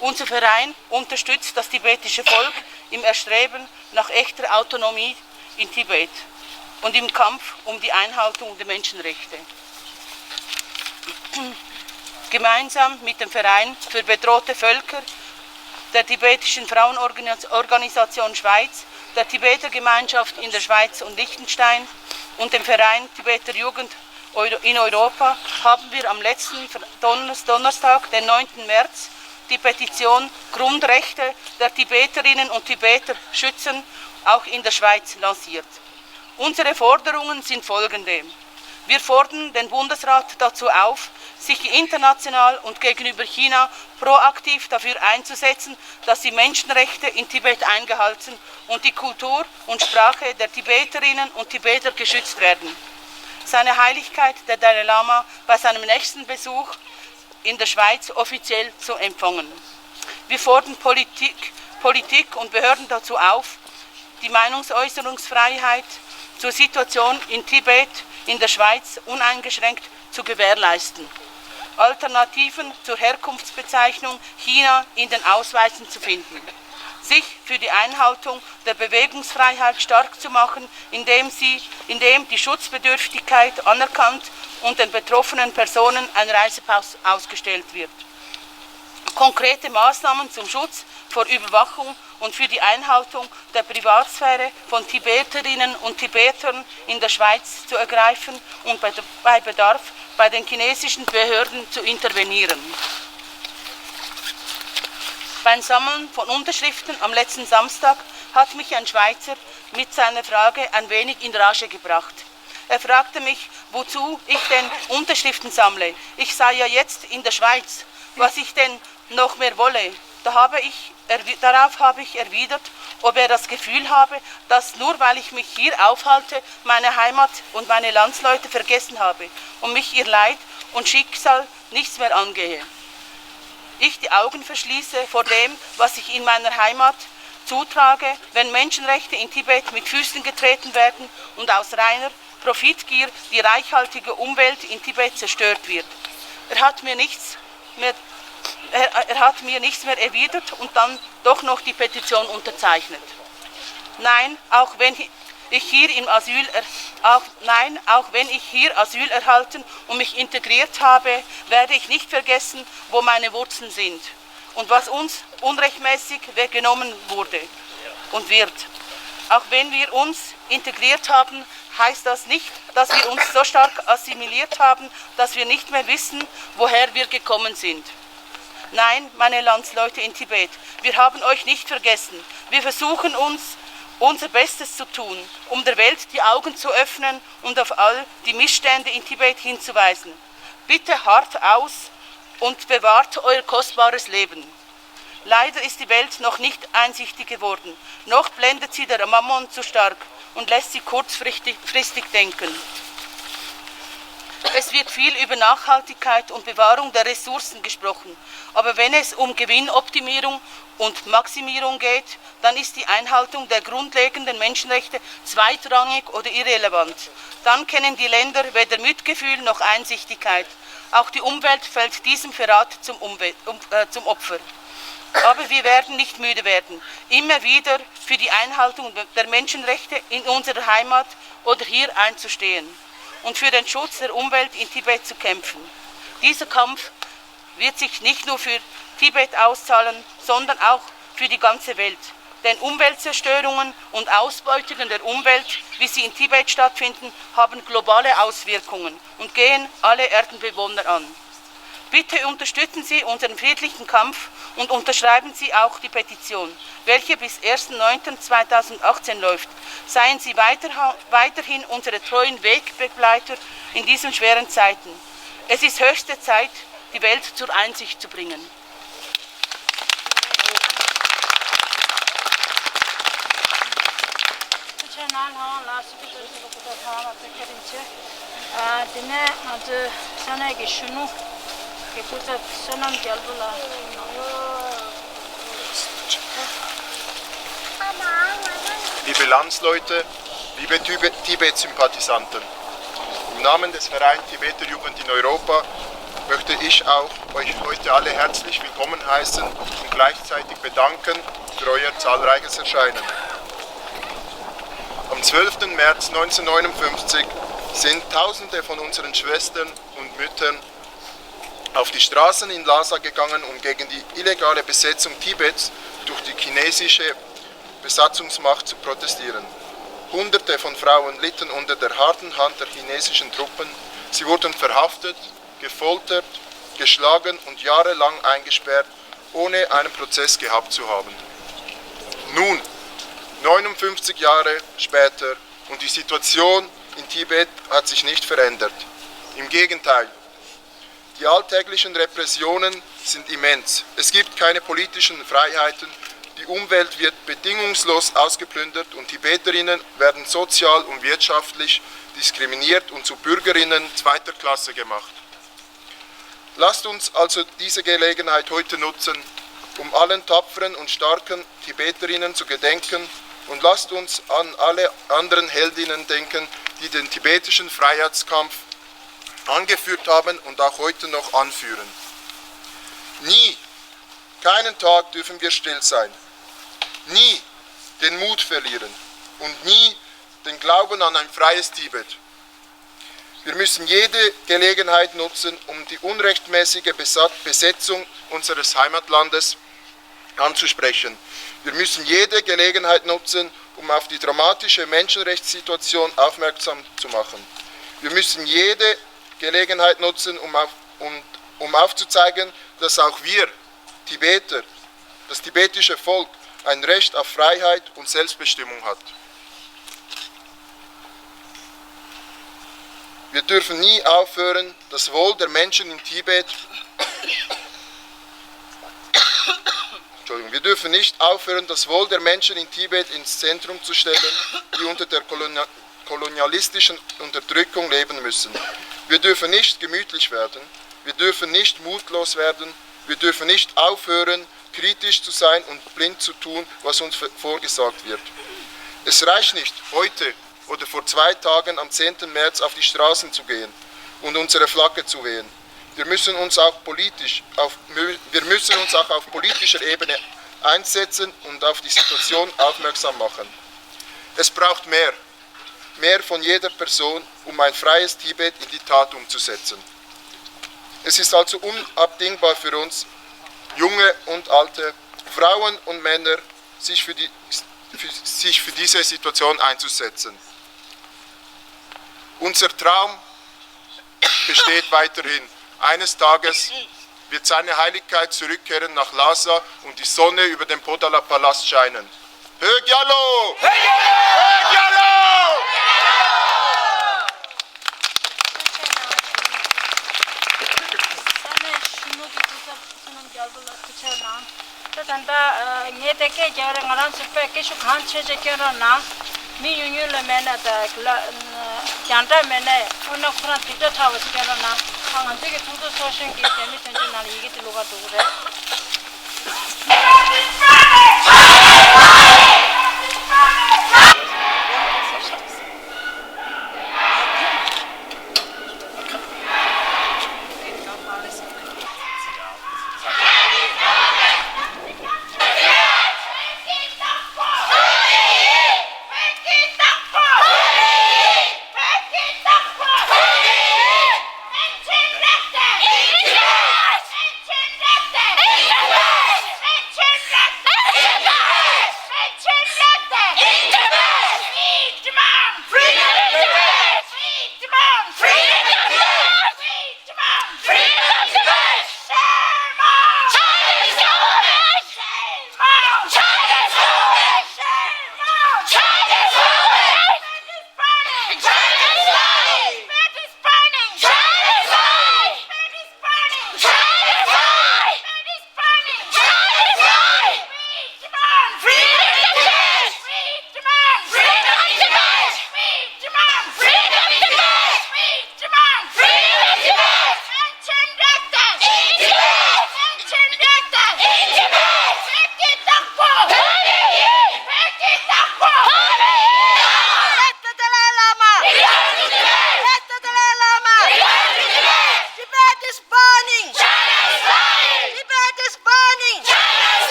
Unser Verein unterstützt das tibetische Volk im Erstreben nach echter Autonomie in Tibet und im Kampf um die Einhaltung der Menschenrechte. Gemeinsam mit dem Verein für bedrohte Völker, der Tibetischen Frauenorganisation Schweiz, der Tibeter Gemeinschaft in der Schweiz und Liechtenstein und dem Verein Tibeter Jugend Euro- in Europa haben wir am letzten Fr- Donners- Donnerstag, den neunten März, die Petition Grundrechte der Tibeterinnen und Tibeter schützen, auch in der Schweiz lanciert. Unsere Forderungen sind folgende. Wir fordern den Bundesrat dazu auf, sich international und gegenüber China proaktiv dafür einzusetzen, dass die Menschenrechte in Tibet eingehalten und die Kultur und Sprache der Tibeterinnen und Tibeter geschützt werden. Seine Heiligkeit, der Dalai Lama, bei seinem nächsten Besuch in der Schweiz offiziell zu empfangen. Wir fordern Politik, Politik und Behörden dazu auf, die Meinungsäußerungsfreiheit zur Situation in Tibet in der Schweiz uneingeschränkt zu gewährleisten, Alternativen zur Herkunftsbezeichnung China in den Ausweisen zu finden, sich für die Einhaltung der Bewegungsfreiheit stark zu machen, indem sie, indem die Schutzbedürftigkeit anerkannt und den betroffenen Personen ein Reisepass ausgestellt wird. Konkrete Maßnahmen zum Schutz vor Überwachung und für die Einhaltung der Privatsphäre von Tibeterinnen und Tibetern in der Schweiz zu ergreifen und bei, bei Bedarf bei den chinesischen Behörden zu intervenieren. Beim Sammeln von Unterschriften am letzten Samstag hat mich ein Schweizer mit seiner Frage ein wenig in Rage gebracht. Er fragte mich, wozu ich denn Unterschriften sammle. Ich sei ja jetzt in der Schweiz, was ich denn noch mehr wolle. Da habe ich, erwi- darauf habe ich erwidert, ob er das Gefühl habe, dass nur weil ich mich hier aufhalte, meine Heimat und meine Landsleute vergessen habe und mich ihr Leid und Schicksal nichts mehr angehe. Ich die Augen verschliesse vor dem, was sich in meiner Heimat zutrage, wenn Menschenrechte in Tibet mit Füßen getreten werden und aus reiner Profitgier die reichhaltige Umwelt in Tibet zerstört wird. Er hat mir nichts mehr, er, er hat mir nichts mehr erwidert und dann doch noch die Petition unterzeichnet. Nein, auch wenn ich hier im Asyl, er, auch, nein, auch wenn ich hier Asyl erhalten und mich integriert habe, werde ich nicht vergessen, wo meine Wurzeln sind und was uns unrechtmäßig weggenommen wurde und wird. Auch wenn wir uns integriert haben, heißt das nicht, dass wir uns so stark assimiliert haben, dass wir nicht mehr wissen, woher wir gekommen sind. Nein, meine Landsleute in Tibet, wir haben euch nicht vergessen. Wir versuchen uns, unser Bestes zu tun, um der Welt die Augen zu öffnen und auf all die Missstände in Tibet hinzuweisen. Bitte hart aus und bewahrt euer kostbares Leben. Leider ist die Welt noch nicht einsichtig geworden, noch blendet sie der Mammon zu stark und lässt sie kurzfristig fristig denken. Es wird viel über Nachhaltigkeit und Bewahrung der Ressourcen gesprochen, aber wenn es um Gewinnoptimierung und Maximierung geht, dann ist die Einhaltung der grundlegenden Menschenrechte zweitrangig oder irrelevant. Dann kennen die Länder weder Mitgefühl noch Einsichtigkeit. Auch die Umwelt fällt diesem Verrat zum, Umwel um, äh, zum Opfer. Aber wir werden nicht müde werden, immer wieder für die Einhaltung der Menschenrechte in unserer Heimat oder hier einzustehen und für den Schutz der Umwelt in Tibet zu kämpfen. Dieser Kampf wird sich nicht nur für Tibet auszahlen, sondern auch für die ganze Welt. Denn Umweltzerstörungen und Ausbeutungen der Umwelt, wie sie in Tibet stattfinden, haben globale Auswirkungen und gehen alle Erdenbewohner an. Bitte unterstützen Sie unseren friedlichen Kampf und unterschreiben Sie auch die Petition, welche bis ersten neunten zweitausendachtzehn läuft. Seien Sie weiterha- weiterhin unsere treuen Wegbegleiter in diesen schweren Zeiten. Es ist höchste Zeit, die Welt zur Einsicht zu bringen. ལྷ་དབང་ལགས་སུ་ཕུལ་དགོས་ཟེར་བ་ཀུ་ཏ་ལྷ་དབང་ལགས་ཚེ་ཁ་རིང་ཆེ། ཨ་དེ་ནས་ང་ཚོའི་ས་གནས་ཀྱི་གཞོན་ནུ་གི་སྐུ་ཚབ་བསོད་ནམས་རྒྱལ་པོ་ལགས། Liebe Landsleute, liebe Tibet-Sympathisanten, im Namen des Vereins Tibeter Jugend in Europa möchte ich auch euch heute alle herzlich willkommen heißen und gleichzeitig bedanken für euer zahlreiches Erscheinen. Am zwölften März neunzehnhundertneunundfünfzig sind Tausende von unseren Schwestern und Müttern auf die Straßen in Lhasa gegangen, um gegen die illegale Besetzung Tibets durch die chinesische Besatzungsmacht zu protestieren. Hunderte von Frauen litten unter der harten Hand der chinesischen Truppen. Sie wurden verhaftet, gefoltert, geschlagen und jahrelang eingesperrt, ohne einen Prozess gehabt zu haben. Nun, neunundfünfzig Jahre später, und die Situation in Tibet hat sich nicht verändert. Im Gegenteil, die alltäglichen Repressionen sind immens. Es gibt keine politischen Freiheiten, die Umwelt wird bedingungslos ausgeplündert und Tibeterinnen werden sozial und wirtschaftlich diskriminiert und zu Bürgerinnen zweiter Klasse gemacht. Lasst uns also diese Gelegenheit heute nutzen, um allen tapferen und starken Tibeterinnen zu gedenken, und lasst uns an alle anderen Heldinnen denken, die den tibetischen Freiheitskampf angeführt haben und auch heute noch anführen. Nie, keinen Tag dürfen wir still sein. Nie den Mut verlieren und nie den Glauben an ein freies Tibet. Wir müssen jede Gelegenheit nutzen, um die unrechtmäßige Besat-, Besetzung unseres Heimatlandes anzusprechen. Wir müssen jede Gelegenheit nutzen, um auf die dramatische Menschenrechtssituation aufmerksam zu machen. Wir müssen jede Gelegenheit nutzen, um, auf, und, um aufzuzeigen, dass auch wir Tibeter, das tibetische Volk, ein Recht auf Freiheit und Selbstbestimmung hat. Wir dürfen nie aufhören, das Wohl der Menschen in Tibet, Entschuldigung, wir dürfen nicht aufhören, das Wohl der Menschen in Tibet ins Zentrum zu stellen, die unter der Kolonia-, kolonialistischen Unterdrückung leben müssen. Wir dürfen nicht gemütlich werden, wir dürfen nicht mutlos werden, wir dürfen nicht aufhören, kritisch zu sein und blind zu tun, was uns v-, vorgesagt wird. Es reicht nicht, heute oder vor zwei Tagen am zehnten März auf die Straßen zu gehen und unsere Flagge zu wehen. Wir müssen uns auch politisch auf, wir müssen uns auch auf politischer Ebene einsetzen und auf die Situation aufmerksam machen. Es braucht mehr, mehr von jeder Person, um ein freies Tibet in die Tat umzusetzen. Es ist also unabdingbar für uns, Junge und Alte, Frauen und Männer, sich für die, für, sich für diese Situation einzusetzen. Unser Traum besteht weiterhin. Eines Tages wird seine Heiligkeit zurückkehren nach Lhasa und die Sonne über dem Potala-Palast scheinen. Högyalo! Högyalo! བསོད་ནམས་རྒྱལ་པོ་ལ་ཐུགས་རྗེ་གནང་། ད་ད་ལྟ་ངས་དེ་སྐད་རྒྱག་རེད། ང་རང་ཚོ་དཔེ་སྐད་ཤུགས་གང་ཆེ་ཆེ་སྐྱོན་རོགས་གནང་། མི་ཡོང་ཡོང་ལ་མེད་ན་ད་གི་ལ་རྒྱང་བསྒྲགས་མེད་ན་དངོས་གནས་ཁོ་རང་དུས་ཚོད་ཕྲ་བ་ཞིག་སྐྱོན་རོགས་གནང་། ཨ་ང་ཚོའི་གི་ཚོགས་གཙོ་ཚོགས་གཞོན་གྱི་འབྲེལ་མི་ཐོན་རྒྱུ་ནང་ལ་ཡི་གེ་དེ་བླུག་ག་འགྲོ་གི་རེད།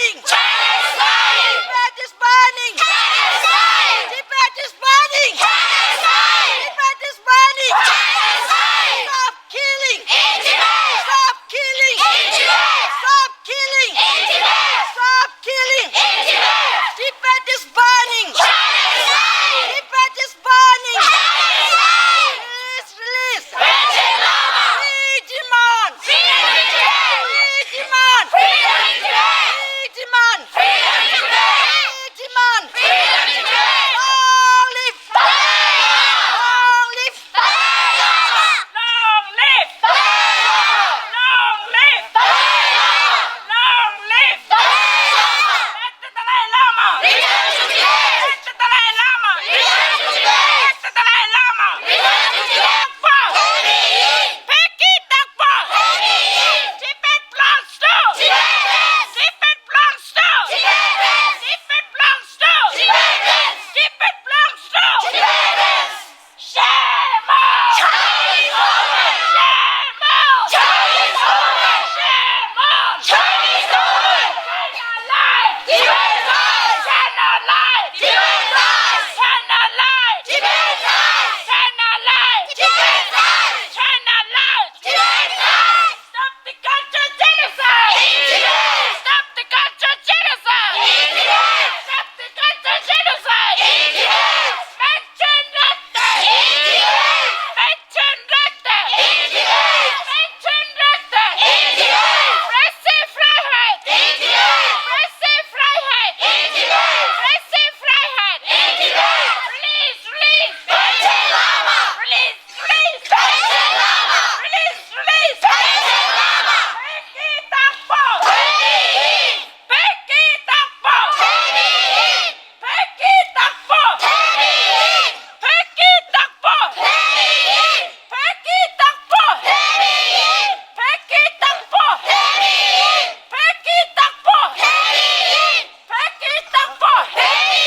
Tibet is burning! Tibet is burning! Tibet is burning! Stop killing! Stop killing! Stop killing! Stop killing! Tibet is burning! Tibet is burning! Release! Release! We demand! We demand! We demand! We demand! Long live! Long live! Long live! Long live! Long live! Dalai Lama! Return to Tibet! Dalai Lama! Return to Tibet! Dalai Lama! Return to Tibet! Tibet belongs to Tibetans! Tibet belongs to Tibetans! Tibet belongs to Tibetans! Tibet belongs to Tibetans! Shame on! Chinese government! Shame on! Chinese government! Shame on! Chinese government! China lies! Tibet lies! China lies! Tibet lies! China lies! Tibet lies! China lies! Tibet lies! China lies! Tibet lies! Stop the cultural genocide! In Tibet! Stop the cultural genocide! In Tibet! Stop the cultural genocide! In Tibet! Mention Menschenrechte! In Tibet! Menschenrechte! In Tibet! Pressefreiheit! In Tibet! Pressefreiheit! In Tibet! Pressefreiheit! In Tibet! Release, release! Panchen Lama! Release, release! Panchen Lama! Release, release! Panchen Lama! བོད་ཀྱི་དྭགས་པོ། བོད་ཀྱི་ཡིན། བོད་ཀྱི་དྭགས་པོ། བོད་ཀྱི་ཡིན། བོད་ཀྱི་དྭགས་པོ། བོད་མི་ཡིན། བོད་ཀྱི་དྭགས་པོ། བོད་མི་ཡིན། བོད་ཀྱི་དྭགས་པོ། བོད་མི་ཡིན། བོད་ཀྱི་དྭགས་པོ། བོད་མི་ཡིན། བོད་ཀྱི་དྭགས་པོ། བོད་མི་ཡིན། བོད་ཀྱི་དྭགས་པོ།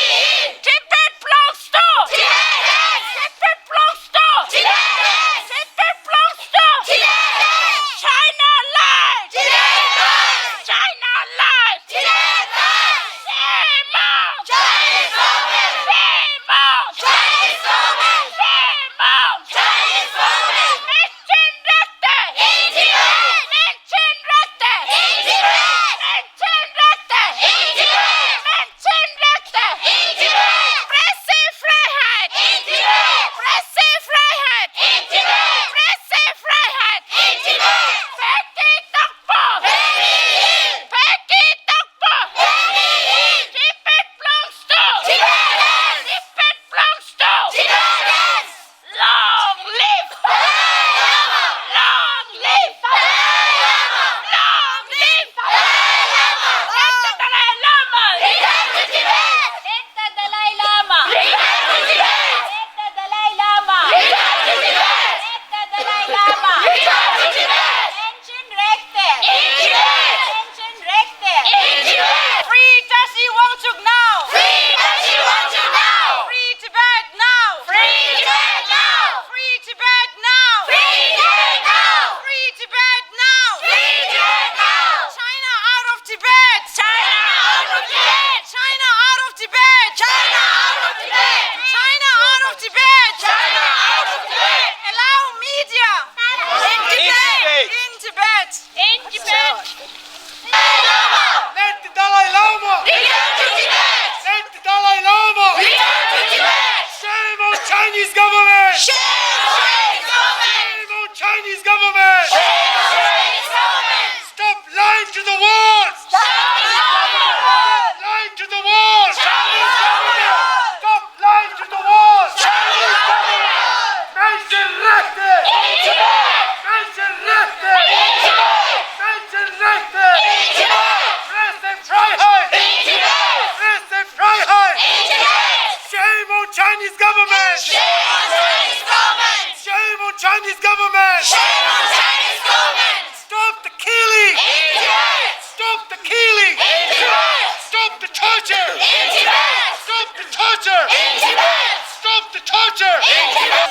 བོད་མི་ཡིན། Tibet belongs to Tibetans! Tibet belongs to Tibetans! Tibet belongs to Tibetans! China lies! Tibet lies! China lies! Tibet lies! Shame on! Chinese government! Shame on! Chinese government! Shame on! Chinese government! Menschenrechte! In Tibet! Menschenrechte! In Tibet! Menschenrechte! In Tibet! Menschenrechte! In Tibet! Pressefreiheit! In Tibet! Pressefreiheit! In Tibet! Pressefreiheit! In Tibet! བོད་ཀྱི་དྭགས་པོ། བོད་མི་ཡིན། བོད་ཀྱི་དྭགས་པོ། བོད་མི་ཡིན། Tibet belongs to Tibetans! Tibet belongs to Tibetans! Long live Dalai Lama! Long live Dalai Lama! Long live Dalai Lama! Let the Dalai Lama! Return to Tibet! Let the Dalai Lama! Return to Tibet! Let the Dalai Lama! Return to Tibet! Let the Dalai Lama! Return to Tibet! Menschenrechte! In Tibet! Menschenrechte! In Tibet! Free Tashi Wangchuk now! Free Tashi Wangchuk now! Free Tibet now! Free Tibet now! Free Tibet now! Free Tibet now! Free Tibet now! Free Tibet now! China out of Tibet! China out of Tibet! China out of Tibet! China out of Tibet! China out of Tibet! China out of Tibet! Allow media! In Tibet! In Tibet! In Tibet! Let the Dalai Lama! Return to Tibet! Let the Dalai Lama! Return to Tibet! Shame on Chinese government! Shame on Chinese government! Shame on Chinese government! Shame on Chinese government! Stop lying to the world! Stop lying to the world! Lying to the world! Chinese government! Stop Lying to the world! Chinese government! Menschenrechte! In Tibet! Menschenrechte! In Tibet! Menschenrechte! In Tibet! Pressefreiheit! In Tibet! Pressefreiheit! In Tibet! Shame on Chinese government! Shame on Chinese government! Shame on Chinese government! Shame on Chinese government! Stop the killing! In Tibet! Stop the killing! In Tibet! Stop the torture! In Tibet! Stop the torture! In Tibet! Stop the torture! In Tibet!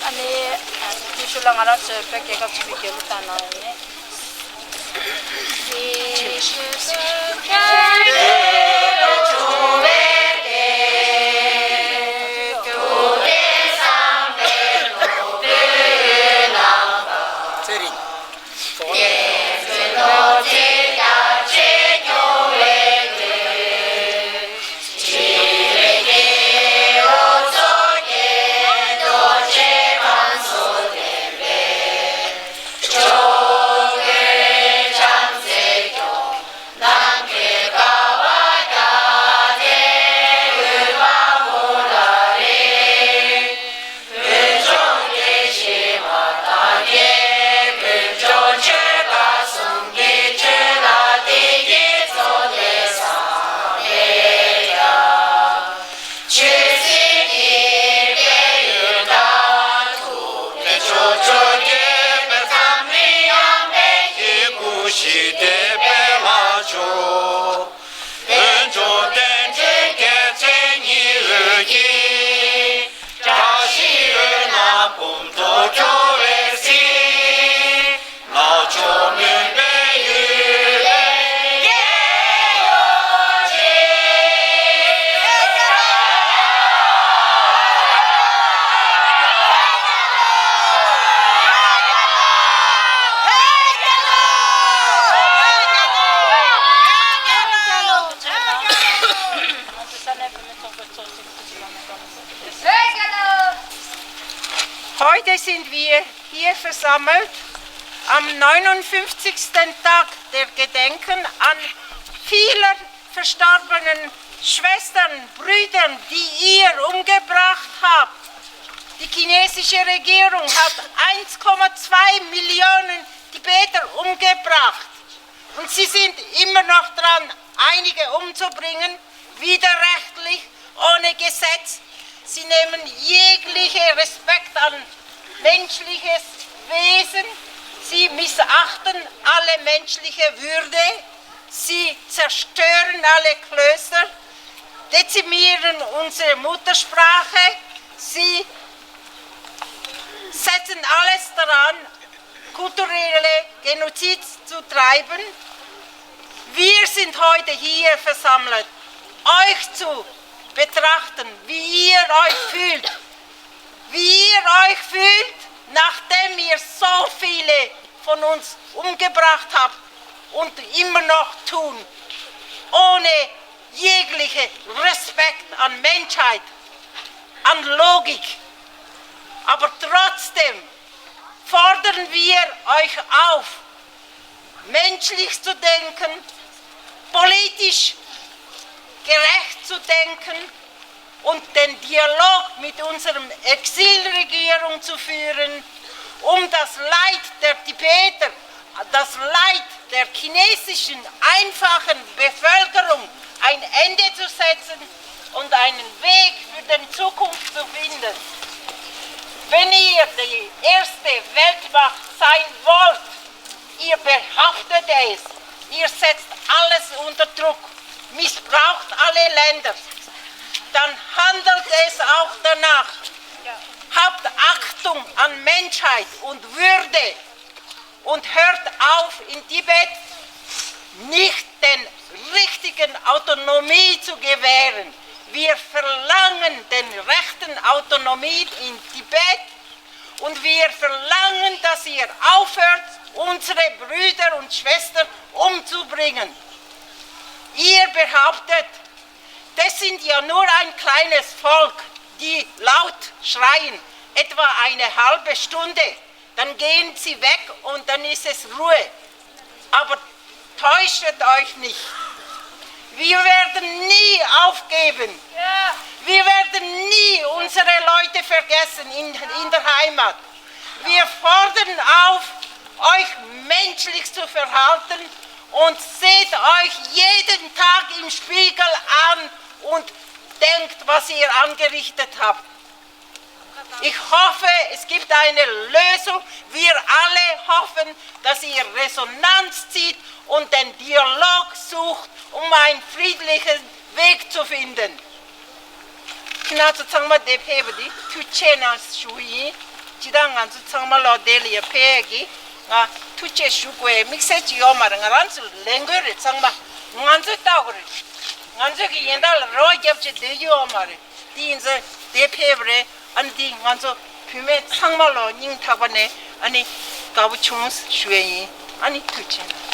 ཨ་ནི་ཨ་ནི་ཤུལ་ལ་ང་རང་ཚོའི་བོད་རྒྱལ་ཁབ་ཆེན་པོའི་རྒྱལ་གླུ་བཏང་གནང་ཡོད། Sind wir hier versammelt am neunundfünfzigsten Tag der Gedenken an viele verstorbenen Schwestern, Brüdern, die ihr umgebracht habt. Die chinesische Regierung hat eins Komma zwei Millionen Tibeter umgebracht. Und sie sind immer noch dran, einige umzubringen, widerrechtlich, ohne Gesetz. Sie nehmen jegliche Respekt an menschliches Wesen. Sie missachten alle menschliche Würde. Sie zerstören alle Klöster, dezimieren unsere Muttersprache. Sie setzen alles daran, kulturelle Genozid zu treiben. Wir sind heute hier versammelt, euch zu betrachten, wie ihr euch fühlt. Wie ihr euch fühlt, nachdem ihr so viele von uns umgebracht habt und immer noch tun, ohne jegliche Respekt an Menschheit, an Logik. Aber trotzdem fordern wir euch auf, menschlich zu denken, politisch gerecht zu denken und den Dialog mit unserem Exilregierung zu führen, um das Leid der Tibeter, das Leid der chinesischen einfachen Bevölkerung ein Ende zu setzen und einen Weg für die Zukunft zu finden. Wenn ihr die erste Weltmacht sein wollt, ihr behauptet es, ihr setzt alles unter Druck, missbraucht alle Länder, dann handelt es auch danach. Habt Achtung an Menschheit und Würde und hört auf, in Tibet nicht den richtigen Autonomie zu gewähren. Wir verlangen den rechten Autonomie in Tibet und wir verlangen, dass ihr aufhört, unsere Brüder und Schwestern umzubringen. Ihr behauptet, das sind ja nur ein kleines Volk, die laut schreien, etwa eine halbe Stunde, dann gehen sie weg und dann ist es Ruhe. Aber täuschet euch nicht. Wir werden nie aufgeben. Wir werden nie unsere Leute vergessen in, in der Heimat. Wir fordern auf, euch menschlich zu verhalten und seht euch jeden Tag im Spiegel an und denkt, was ihr angerichtet habt. Ich hoffe, es gibt eine Lösung. Wir alle hoffen, dass ihr Resonanz zieht und den Dialog sucht, um einen friedlichen Weg zu finden. ཁྱེད་རང་ཚོ་ཚང་མ་འདིར་ཕེབས་པ་འདི་ཐུགས་རྗེ་ཆེ་གནང་ཞུ་གི་ཡིན། ཇི་ལྟར་ང་ཚོ་ཚང་མ་ལོག་འདིར་ལ་ཡ་ཕེབས་ཡ་གི་ང་ཐུགས་རྗེ་ཞུ་དགོས་ཡ་དམིགས་བསལ་ཅིག་ཡོད་མ་རེད། ང་རང་ཚོ་ལས་འགུལ་རེད། ཚང་མ་ང་ཚོས་བལྟ་དགོས་རེད། ང་ཚོས་ཀྱི་ཡན་ལག་ལ་རོགས་རྒྱབ་ཅིག་སྡོད་རྒྱུ་ཡོད་མ་རེད། དེ་ཡིན་ཙང་འདིར་ཕེབས་པ་རེད། ཨ་ནི་འདི་ང་ཚོ་བུད་མེད་ཚང་མ་ལོ་སྙིང་ཐག་པ་ནས་ཨ་ནི་དགའ་པོ་བྱུང་ཞུ་ཡས་ཡིན། ཨ་ནི་ཐུགས་རྗེ་ཆེ།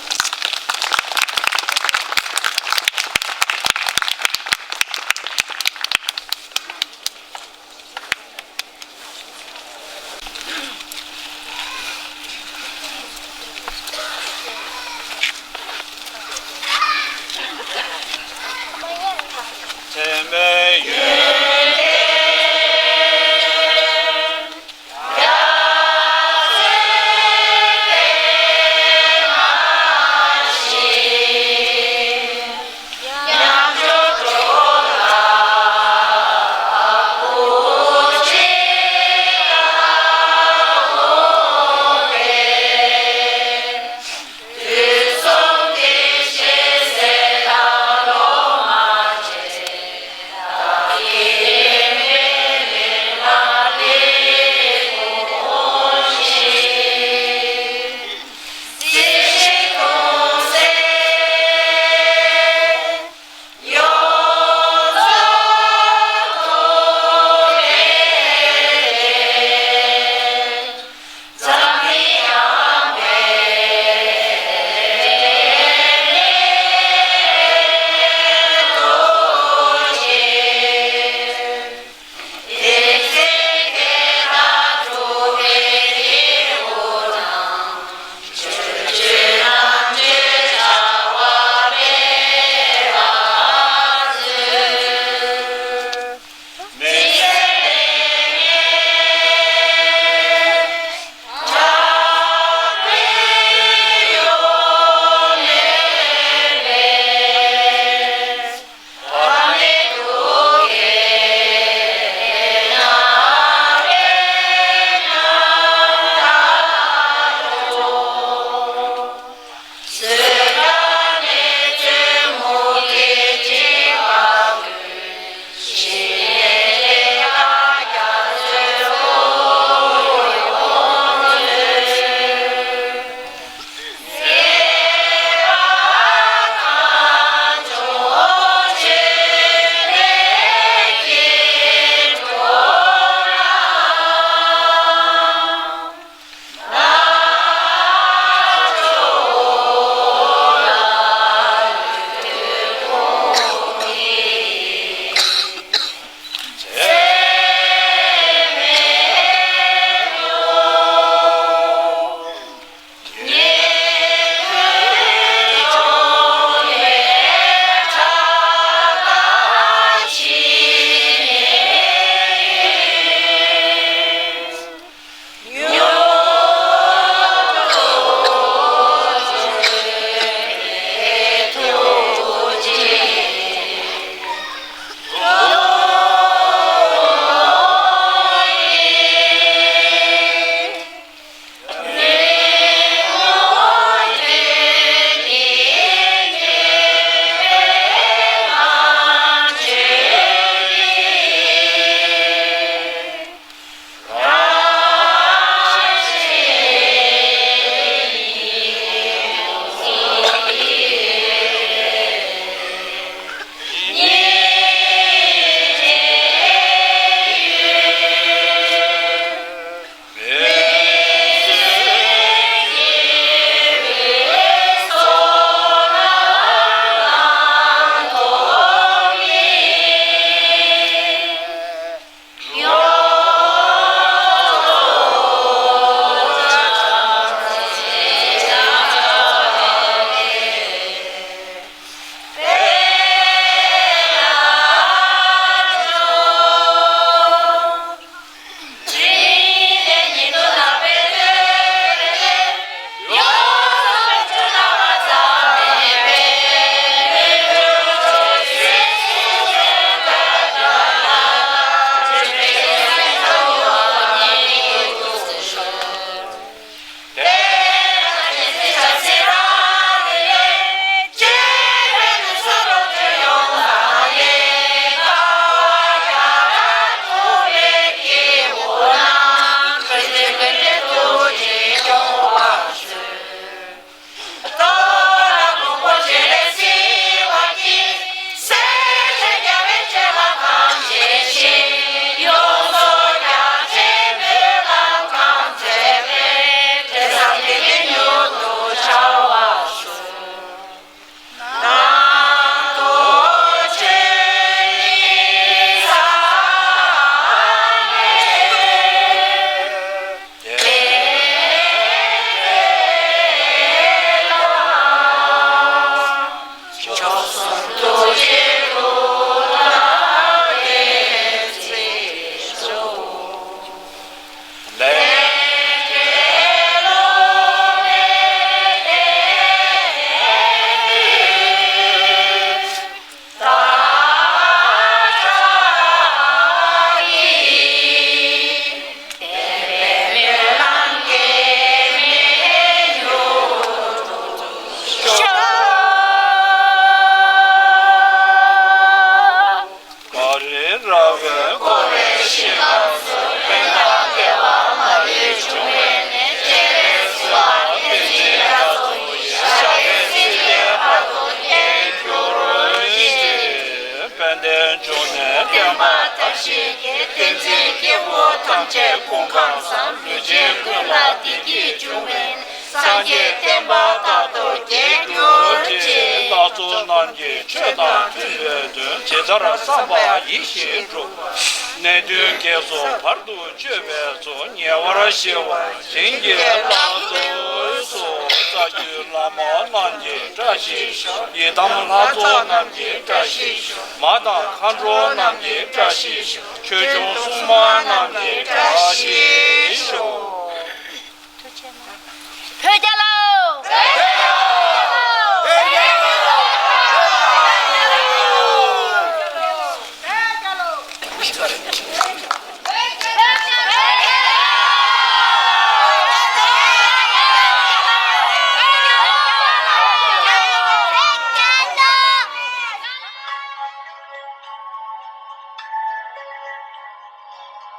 ཐམས་ཅད་སྐུ་ཁམས་བཟང་། ལུས་ཅན་ཀུན་ལ་བདེ་སྐྱིད་འབྱུང་བའི། སངས་རྒྱས་བསྟན་པ་རྟག་ཏུ་རྒྱས་གྱུར་ཅིག་ལྷ་ཚོགས་རྣམས་ཀྱི་ཆོས་དང་མཐུན་པའི་དོན། ཇི་ལྟར་བསམ་པ་ཡིད་བཞིན་འགྲུབ། ནད་གདོན་བགེགས་ཚོགས་བར་དུ་གཅོད་པའི་ཚོགས། ཉེ་བར་ཞི་བ་བྱིན་གྱིས་བརླབ་ཏུ་གསོལ། རྩ་བརྒྱུད་བླ་མ་རྣམས་ཀྱི་བཀྲ་ཤིས་ཤོག་ཡི་དམ་ལྷ་ཚོགས་རྣམས་ཀྱི་བཀྲ་ཤིས་ཤོག་མ་དང་མཁའ་འགྲོ་རྣམས་ཀྱི་བཀྲ་ཤིས་ཤོག་ཆོས་སྐྱོང་སྲུང་མ་རྣམས་ཀྱི་བཀྲ་ཤིས་ཤོག་ཐུགས་རྗེ་གནང་།